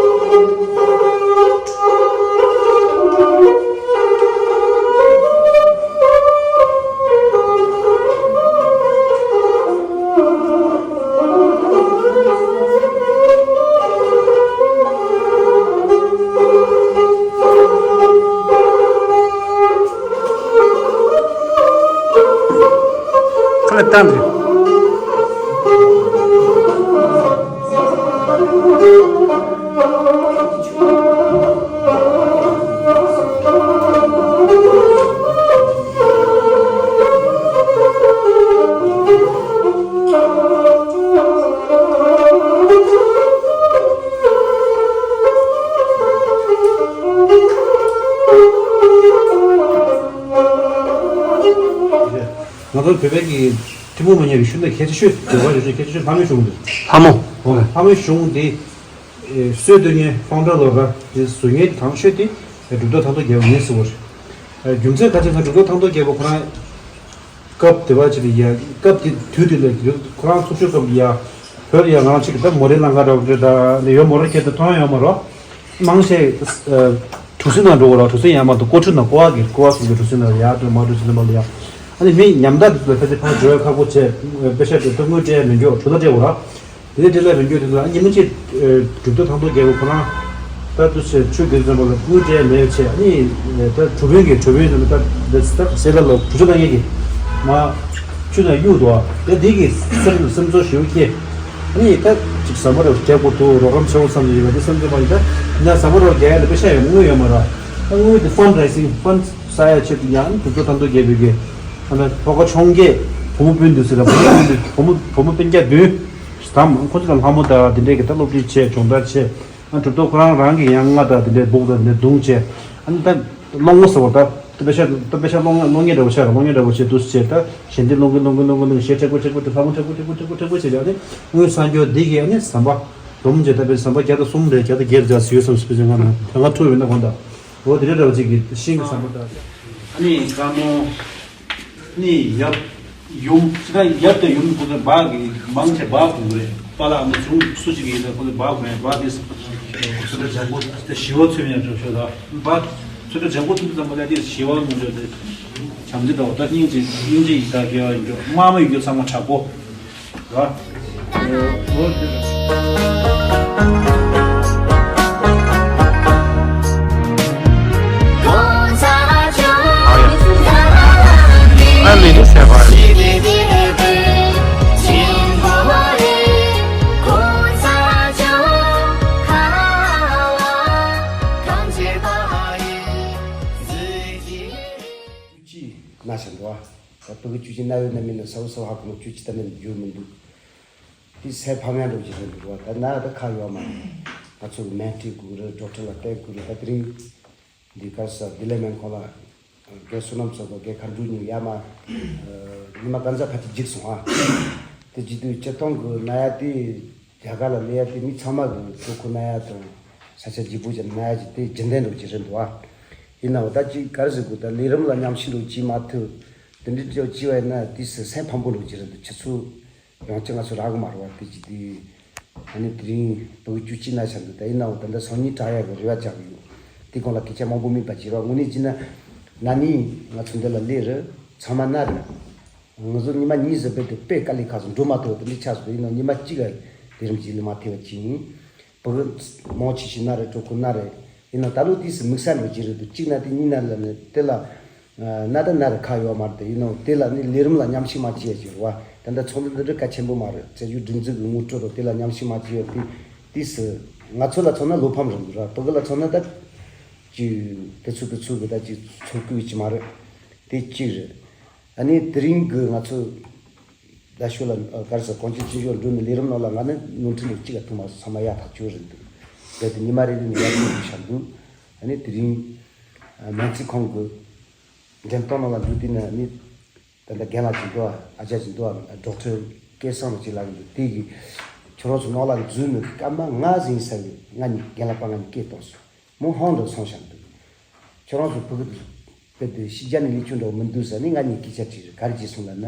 ཁ་ལ་བཏང་རེད། ང་ཚོ་བོད་པའི་གི་ཐུན་མོང་མ་ཡིན་པའི་ཤུལ་ལ་ཁྱད་ཆོས་ཤོས་འདོད་པ་ཡོད་ཚད་ཁྱད་ཆོས་ཤོས་ལྷ་མོའི་གཞུང་འདུག་ལྷ་མོ། ཧོ། ལྷ་མོའི་གཞུང་འདི་སྲོལ་གཏོད་མཁན་ཕའུན་ཌར་ལོ་ར་དེ་བཟོ་མཁན་དང་ཤོས་དེ་གྲུབ་ཐོབ་ཐང་སྟོང་རྒྱལ་པོ་ཡིན་ཟེར་བ་རེད། རྒྱུ་མཚན་ག་ཅི་ཟེར་ན་གྲུབ་ཐོབ་ཐང་སྟོང་རྒྱལ་པོ་ཁོ་རང་སྐབས་དེ་བ་ཅིག་ལ་ཡ་སྐབས་དེ་དུས་དེ་ལ་ཁོ་རང་ཚུགས་ཆོས་སྐབས་ལ་ཡ་བོད་ལ་ཡ་རང་ཅིག་ད་མོ་རའི་ལང་ཀ་འདྲ་བོ་རེད། ད་ཡོད་མོ་ར་ཁྱེད་ད་མཐོང་ཡོད་མ་རོ། མང་ཆེ་གྲུ་གཟིངས་ནང་འགྲོ་བ་ར། གྲུ་གཟིངས་ཡང་མ་གཏོགས་ཀོ་ཁྲུ་ནང་ཀོ་བ་གི་ཀོ་བ་གསུམ་གྱི་གྲུ་གཟིངས་ནང་ཡར་འགྲོ་མར་འགྲོ་ཅི་ལ་མ་ལ་ཡ། ཨ་ནི་མི་ཉམ་ཐག་དེ་ཚོ་ཕལ་ཆེར་ཕར་འགྲོ་ཡ་ཁག་པོ་བྱས། དཔེ་ཆ་དེ་ད་དངུལ་སྤྲད་མི་འཇོག་གྲུ་ལ་སྤྲད་བ་ར། དེ་ནས་དེ་ལ་མི་འགྱུར་དེ་ཚོ་ཨ་ཉི་མ་གཅིག་གྲུབ་ཐོབ་ཐང་སྟོང་རྒྱལ་པོ་ཁོ་རང་ད་དུ་ཆེ་ཆོས་རྒྱལ་བཙུན་པ་ལ་དངུལ་སྤྲད་མེད་ཆེ། ཨ་ནི་ད་གྲུབ་དཔོན་གྱི་གྲུབ་དཔོན་དེ་ད་དེ་ད་ཟེར་ལ་ལོ་གྲུ་ཆུ་ལ་ངེད་ཀྱི་མ་ཆུ་ན་གཡུག་དོ། ད་དེ་གི་སེམས་སེམས་ཚོར་ཞེ་པོ་སྐྱེ། ཨ་ནི་ད་ཅིག་ཟམ་པ་རེ་རྒྱག་དགོས་འདུག་རོགས་རམ་བྱེད་དགོས་བསམ་གྱི་ཡོད་པ་དེ་སེམས་ཚོར་མ་ཡིན། ད་ན་ཟམ་པ་རེ་རྒྱག་ཡ་ལ་དཔེ་ཆ་ཡོད་དངུལ་ཡོད་མ་ར། ད་དངུལ་དེ་ཕན་རེ་སིང་ཕན་ས་ཡ་ཆེད་དུ་ཡང་གྲུབ་ཐོབ་ཐང་སྟོང་རྒྱལ་པོའི་གི་ཨ་ན་ལྷོ་ཁ་འཕྱོངས་རྒྱས་བུ་མོ་སྤུན་བདུན་ཟེར་ལ་བུ་མོ་སྤུན་བདུན་བུ་མོ་བུ་མོ་སྤུན་ཀྱག་བདུན། དམ་ཁོ་ཚོ་ལ་ལྷ་མོ་དང་དེ་འདྲས་ཀྱི་ད་སློབ་ཁྲིད་བྱས་སྦྱོང་བརྡར་བྱས། ཨ་གྲུབ་ཐོབ་ཁོ་རང་རང་གི་ཡང་རྔ་དང་དེ་འདྲས་སྦུག་དང་དེ་འདྲས་བརྡུངས་བྱས། ཨ་ནི་ད་སློང་མོ་ཟེར་བ་ད་དཔེ་ཆ་ད་དཔེ་ཆ་སློང་སློང་མཁན་འདྲ་བོ་ཆགས་ར། སློང་མཁན་འདྲ་བོ་བྱས་འདུག་སེ་བྱས། ད་གཞན་དེ་སློང་གིན་སློང་གིན་སློང་གིན་སློང་གིན་ཞེ་དྲག་པོ་དྲག་པོ་དྲག་ལྷ་མོ་དྲག་པོ་དྲག་པོ་དྲག་པོ་དྲག་པོ་བྱས་ཀྱང་ནི་དངུལ་གསར་འགྱུར་འདི་གས་ནི་ཟམ་པ་སྒྲོམ་བྱས། ད་དཔེ་ཟམ་པ་བརྒྱ་དང་གསུམ་རེད། བརྒྱ་དང་བརྒྱད་རེད་ཟེར་ཡོད་བསམ་སྤུས་ཚད་ང་ན་ད་ང་ཐུག་ཡོད་ན་གོ་ད། འོ་དེ་འདྲ་འདྲ་བོ་ཅིག་གི་ཤིང་གི་ཟམ་པ་ད། ཨ་ནི་དཀར་མོ། ནི་ཡབ། ཡུམ། ཅི་ད་ཡབ་དང་ཡུམ་ཁོ་ཚོ་སྦག་གི་མང་ཆེ་སྦག་དགོས་རེད། པཱ་ལགས་ཨ་མ་ཆུང་སུ་གཅིག་གིས་ད་ཁོ་ཚོ་སྦག་དགོས་རེད། སྦག་དེ་ཚོ་ད་ལྗང་གུ་དེ་ཞི་བ་འཚོལ་ཡང་ཆོག་ཆོག་ད། སྦག་ཚོ་ད་ལྗང་གུ་ཐུབ་ཙམ་པ་ལ་དེ་ཞི་བ་མི་འཇོག་དེ། བྱམས་བརྩེ་དང་ད་སྙིང་རྗེ་སྙིང་རྗེ་ཡི་ད་དགེ་བ་ཡིན་འཇོག་དམར་མོ་ཡིན་འཇོག་ཚང་མ་དྲག་པོ། ཅི་ན་ཞིག་འདུག་ཨ། ད་ཕྲུ་གུ་བཅུ་གཅིག་ན་ཡོད་ན་མིན་ན་ས་བོ་ས་བོ་ཧ་གོ་མ་བཅུ་གཅིག་ད་ནི་འགྱུར་མི་འདུག་དེ་སེམས་ཕམ་ཡང་འགྲོ་གི་རེད་འདུག་བ། ད་ན་ད་ཁ་ཡོད་མ་རེད། ང་ཚོ་གི་སྨན་ཁྲིད་དགོས་རེད། ཌོག་ཊར་ལ་བལྟ་དགོས་རེད། ད་དེ་རིང་འདི་གར་ས་བདེ་ལེགས་སྨན་ཁང་ལ་རྒན་བསོད་ནམས་ཚོགས་པ་རྒན་མཁའ་འགྲོ་གཉིས་ཡར་མར་ཉི་མ་གང་ཟག་ཕལ་ཆེར་འཇིགས་སོང་ཨ། དེ་བྱེད་དུས་སྤྱིར་བཏང་གི་ན་ཡ་དེ་རྒྱ་གར་ལ་སླེབས་ཡ་དེ་མི་ཚང་མ་གི་གྲོད་ཁོག་ན་ཡ་དང་ས་ཆ་ལྗིད་པོ་ཅན་ན་ཡ་ཅིག་དེ་རྒྱུན་ལྡན་འགྲོ་གི་རེད་འདུག་ཨ། ཡིན་ནའང་ད་ཅིག་ག་རེ་ཟེར་དགོས། ད་ལས་རིམ་ལ་མཉམ་ཞུགས་འགྲོ་བྱེད་མ་ཐུབ། དེ་འདྲའི་འགྲོ་བྱེད་པ་ཡིན་ན་དུས་སུ་སེམས་ཕམ་པོ་འགྲོ་གི་རེད་འདུག་ཁྱེད་ཚོ་ཡང་ཅིག་ང་ཚོ་རག་གི་མ་རེད་བ། དེ་ཅིག་དེ་ཨ་ནི་དེ་རིང་ཕྲུ་གུ་བཅུ་གཅིག་ན་ཆགས་འདུག་ད་ཡིན་ནའང་ད་ལྟ་སང་ཉིན་དྲག་ཡག་གི་རེ་བ་བཅག་གི་ཡོད། དེ་སྒང་ལ་སྐད་ཆ་མང་པོ་མིན་པ་བྱེད་རོགས། དངོས་གནས་བྱས་ན་ན་ནིང་ང་ཚོ་འདི་ལ་སླེབས་རེད། ཚང་མ་ན་རེད། ང་ཚོ་ཉི་མ་གཉིས་ཙམ་རྦད་དེ་དཔེ་དཀའ་ལས་ཁག་ཙམ་འགྲོ་མ་ཐུབ་པ་དེ་འདྲ་ཆགས་སོང་། ཡིན་ནའང་ཉི་མ་གཅིག་ལ་དེ་རིམ་གྱིས་ལས་མ་ཐེབས་པ་ཅིག་ཡིན། ཕྲུ་གུ་མང་ཆེ་ཤོས་ན་རེད། གྲོད་ཁོག་ན་རེད། ཡིན་ནའང་ད་ལོ་དུས་སུ་དམིགས་བསལ་འགྲོ་གི་རེད་འདུག་གཅིག་ན་དེ་གཉིས་ན་ལ་ནི་དེ་ལ་ན་ད་ན་རེད། ཁ་ཡོད་མ་རེད། དེ་ཡིན་ནའང་དེ་ལ་ནི་ལས་རིམ་ལ་མཉམ་ཞུགས་མ་བྱས་ཡ་ཅིག་རེད་བ། ད་ལྟ་ཚོགས་འདུ་འདི་འདྲ་གལ་ཆེན་པོ་མ་རེད། བཙན་བྱོལ་སྒྲིག་འཛུགས་ཀྱི་ངོ་སྤྲོད་དང་དེ་ལ་མཉམ་ཞུགས་མ་བྱས་ཡ་དེ་དུས་སུ་ང་ཚོ་ལ་མཚོན་ན་བློ་ཕམ་རེད་འདུག་ར། ཕྲུ་གུ་ལ་མཚོན་ན་ད་ཅིག་དེ་ཚོ་དེ་ཚོ་གི་ད་ཅིག་ཚོར་གི་ཡོད་ཀྱི་མ་རེད། དེ་གཅིག་རེད། ཨ་ནི་དེ་རིང་གི་ང་ཚོ་རྡ་ཤོད་ལ་ཨ་ག་རེ་ཟེར། གངས་ཅན་སྐྱིད་གཤོངས་འགྲོ་ནི་ལས་རིམ་ནང་ལ་ང་ནི་ནོར་འཁྲུལ་ནི་གཅིག་ལ་ཐུག་མ་སོང་། ཚང་མ་ཡག་ཐག་ཆོད་རེད་འདུག་རྦད་དེ་ཉི་མ་རེ་རེ་ནས་ཡར་ཐོན་དུ་བཞག་འདུག་ཨ་ནི་དེ་རིང་ཨ་སྨན་རྩིས་ཁང་གི་འགྲེམས་སྟོན་ནང་ལ་འགྲོ་དུས་ནི་ཨ་ནི་ད་ལྟ་རྒན་ལགས་ཅིག་འདུག་ཨ་ཅག་ཅིག་འདུག་ཨ་ཌོག་ཊར་སྐལ་བཟང་ལགས་ཅིག་ལབ་ཀྱི་འདུག་དེ་གིས་ཁྱོད་རང་ཚོ་ནང་ལ་འཛུལ་ནས་སྐར་མ་ལྔ་ཟིན་ས་གི་ང་གཉིས་རྒན་ལགས་པ་ང་གཉིས་སྐད་བཏང་སོང་། མོ་ཧང་དུ་སོང་བཞག་འདུག་ཁྱོད་རང་ཚོ་ཕྲུ་གུ་དེ་རྦད་དེ་ཕྱི་རྒྱལ་ནས་སླེབས་རྒྱུ་འདྲ་བོ་མི་འདུག་ཟེར་ནས་ང་གཉིས་སྐད་ཆ་དྲིས་རེད། ག་རེ་བྱས་སོང་ལབ་ན།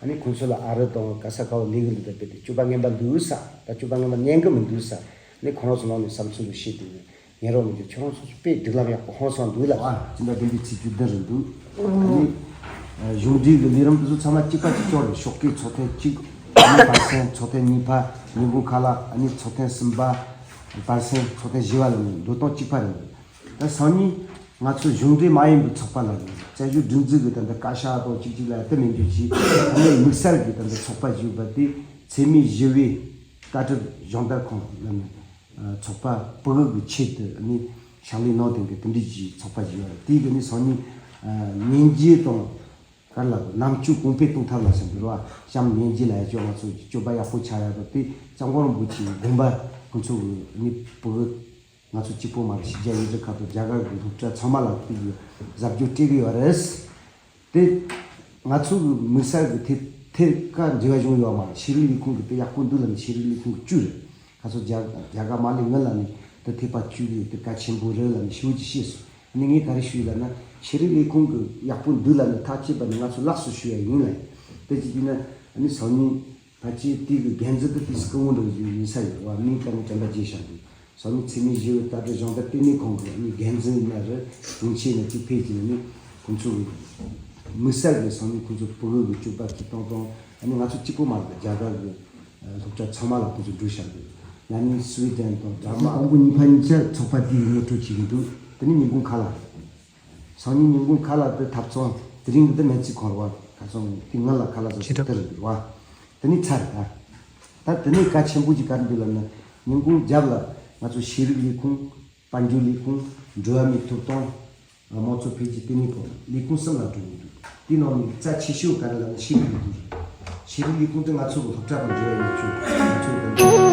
ཨ་ནི་ཁོང་ཚོ་ལ་ཨ་རི་དང་ག་ས་ག་བ་སླེབས་གི་འདུག་ད་རྦད་དེ་སྤྱོད་པ་ངན་པ་འདུག་ས། ད་སྤྱོད་པ་ངན་པ་ཉན་གི་མི་འདུག་ས། ཨ་ནི་ཁོང་རང་ཚོ་ནང་ནས་བསམ་ཚུལ་འདུག་བཤད་དུས་ནས་ཉན་རོགས་མི་འདུག་ཁྱོད་རང་ཚོ་དཔེ་སྒྲིག་ལམ་ཡག་པོ་ཧང་སང་འདུག་ལབ། ཨ་ཅི་འདྲ་བདེན་པའི་ཚིག་བཅུ་བདུན་རེད་འདུག་ཨ་ནི་གཞུང་འབྲེལ་གྱི་ལས་རིམ་དེ་ཚོ་ཚང་མ་གཅིག་པ་གཅིག་རྐྱང་རེད། ཤོག་ཁའི་ཚོགས་ཐེངས་གཅིག་ཨ་ནི་བར་གསེང་ཚོགས་ཐེངས་གཉིས་པ། ཉིན་གུང་ཁ་ལག་ཨ་ནི་ཚོགས་ཐེངས་གསུམ་པ། བར་གསེང་ཚོགས་ཐེངས་བཞི་པ་ལ་ནི་འགྲོ་སྟངས་གཅིག་པ་རེད། ད་སང་ཉིན་ང་ཚོ་གཞུང་འབྲེལ་མ་ཡིན་པའི་ཚོགས་པ་ལ་ཡིན། བཙན་བྱོལ་སྒྲིག་འཛུགས་ཀྱི་ད་ལྟ་བཀའ་ཤག་དང་གཅིག་གཅིག་ལ་དེ་མིན་རྒྱུ་ཅིག་ད་ནི་དམིགས་བསལ་གྱི་ད་ལྟ་ཚོགས་པ་ཞུས་པ་དེ་འཚེ་མེད་ཞི་བའི་ལྟ་གྲུབ་སྦྱོང་བརྡར་ཁང་ལ་ནི་ཚོགས་པ་ཕྲུ་གུ་གི་ཆེད་དུ་ནི་ཕྱག་ལས་གནང་དེ་གི་དེ་འདྲའི་ཅིག་ཚོགས་པ་ཞུས་པ་རེད། དེ་གི་ནི་སང་ཉིན་ཉིན་རྒྱུན་དང་ག་རེ་ལབ་དགོས། རྣམ་དཔྱོད་གོང་འཕེལ་གཏོང་ཐབས་ལ་ཟེར་འདུག་ར། བྱམས་སྙིང་རྗེ་ལ་ཡ་ཅོ་ང་ཚོ་སྤྱོད་པ་ཡག་པོ་ཆགས་ཡ་དང་དེ་སྐྱབས་མགོན་རིན་པོ་ཆེའི་དགོངས་པ་ཁོང་ཚོ་གི་ནི་ཕྲུ་གུ་ང་ཚོ་གཅིག་པོ་མ་རེད། ཕྱི་རྒྱལ་ཡུལ་གྲུ་ཁག་དང་རྒྱ་གར་གྱི་སློབ་གྲྭ་ཚང་མ་ལ་དེ་གི་གཟབ་རྒྱས་སྤྲད་གི་ཡོད་རེད། དེ་ང་ཚོ་གི་དམིགས་བསལ་གི་དེ་དེ་ག་འབྲེལ་བ་ཡོང་ཡོད་མ་རེད། ཤེས་རིག་ལས་ཁུངས་གི་དེ་ཡག་པོ་འདུག་ལབ་ནས་ཤེས་རིག་ལས་ཁུངས་གི་བཅུ་རེད། ཁ་སང་རྒྱ་རྒྱ་གར་མ་སླེབས་སྔོན་ལ་ནི་དེ་ཐེག་པ་བཅུ་གི་དེ་གལ་ཆེན་པོ་རེད་ལབ་ནས་ཞེ་པོ་ཅིག་བཤད་སོང་། ཨ་ནི་ངས་ག་རེ་ཞུས་ལབ་ན། ཤེས་རིག་ལས་ཁུངས་གི་ཡག་པོ་འདུག་ལབ་ནས་ཐག་བཅད་པ་ནི་ང་ཚོ་ལགས་སོ་ཞུ་ཡ་ཡིན་ལབ། དེ་ཅི་དུས་ན་ཨ་ནི་སང་ཉིན་ཕལ་ཆེར་དེ་གི་འགན་འཛིན་དེ་དུས་སྐུ་ངོ་འདྲ་བོ་ཞིག་ཡིན་ས་ཡོད་བ། མིང་གཏན་ནས་དྲན་པ་བརྗེད་བཞག་འདུག་སང་ཉིན་འཚེ་མེད་ཞི་བའི་ལྟ་གྲུབ་སྦྱོང་བརྡར་ལྟེ་གནས་ཁང་གི་ཨ་ནི་འགན་འཛིན་ཡིན་ན་རེད། དྲུང་ཆེ་ཡིན་ན་གཅིག་ཕེབས་ཀྱི་ནི་ཁོང་ཚོ་གི་དམིགས་བསལ་གི་སང་ཉིན་ཁོང་ཚོ་ཕྲུ་གུ་གི་སྤྱོད་པ་སྤྱིར་བཏང་དང་ཨ་ནི་ང་ཚོ་གཅིག་པོ་མ་རེད། རྒྱ་གར་གི་སློབ་གྲྭ་ཚང་མ་ལ་ཁོང་ཚོ་འགྲོ་བཞག་འདུག་ན་ནིང་སུའེ་ཌེན་དང་ཌེན་མཱག་དང་པོ་གཉིས་ཕན་ཆད་ཚོགས་པ་དེའི་ངོ་སྤྲོད་བྱེད་ཀྱི་འདུག་དེ་ནས་ཉིན་གུང་ཁ་ལག་སང་ཉིན་ཉིན་གུང་ཁ་ལག་དེ་ཐབ་ཚང་དེ་རིང་གི་དེ་སྨན་རྩིས་ཁང་རེད་བ། ཁ་སང་དེ་སྔོན་ལ་ཁ་ལག་བཟོ་ཆེ་དེ་རེད་འདུག་བ། དེ་ནས་ཚར་རེད་ད། ད་དེ་ནས་གལ་ཆེན་པོ་ཅིག་ག་རེ་འདུག་ལབ་ན། ཉིན་གུང་རྒྱབ་ལ་ང་ཚོ་ཤེས་རིག་ལས་ཁུངས། དཔལ་འབྱོར་ལས་ཁུངས། འགྲོ་བ་མིའི་ཐོབ་ཐང་། དམངས་གཙོ་འཕེལ་རྒྱས་ལྟེ་གནས་ཁང་། ལས་ཁུངས་གསུམ་ལ་འགྲོ་གི་འདུག་དེའི་ནང་ནས་རྩ་ཆེ་ཤོས་ག་རེ་ལབ་ན་ཤེས་རིག་ལས་ཁུངས་རེད། ཤེས་རིག་ལས་ཁུངས་དེ་ང་ཚོ་གི་སློབ་གྲྭ་དང་འབྲེལ་བ་ཡོད་ཆོག་ང་ཚོ་གི་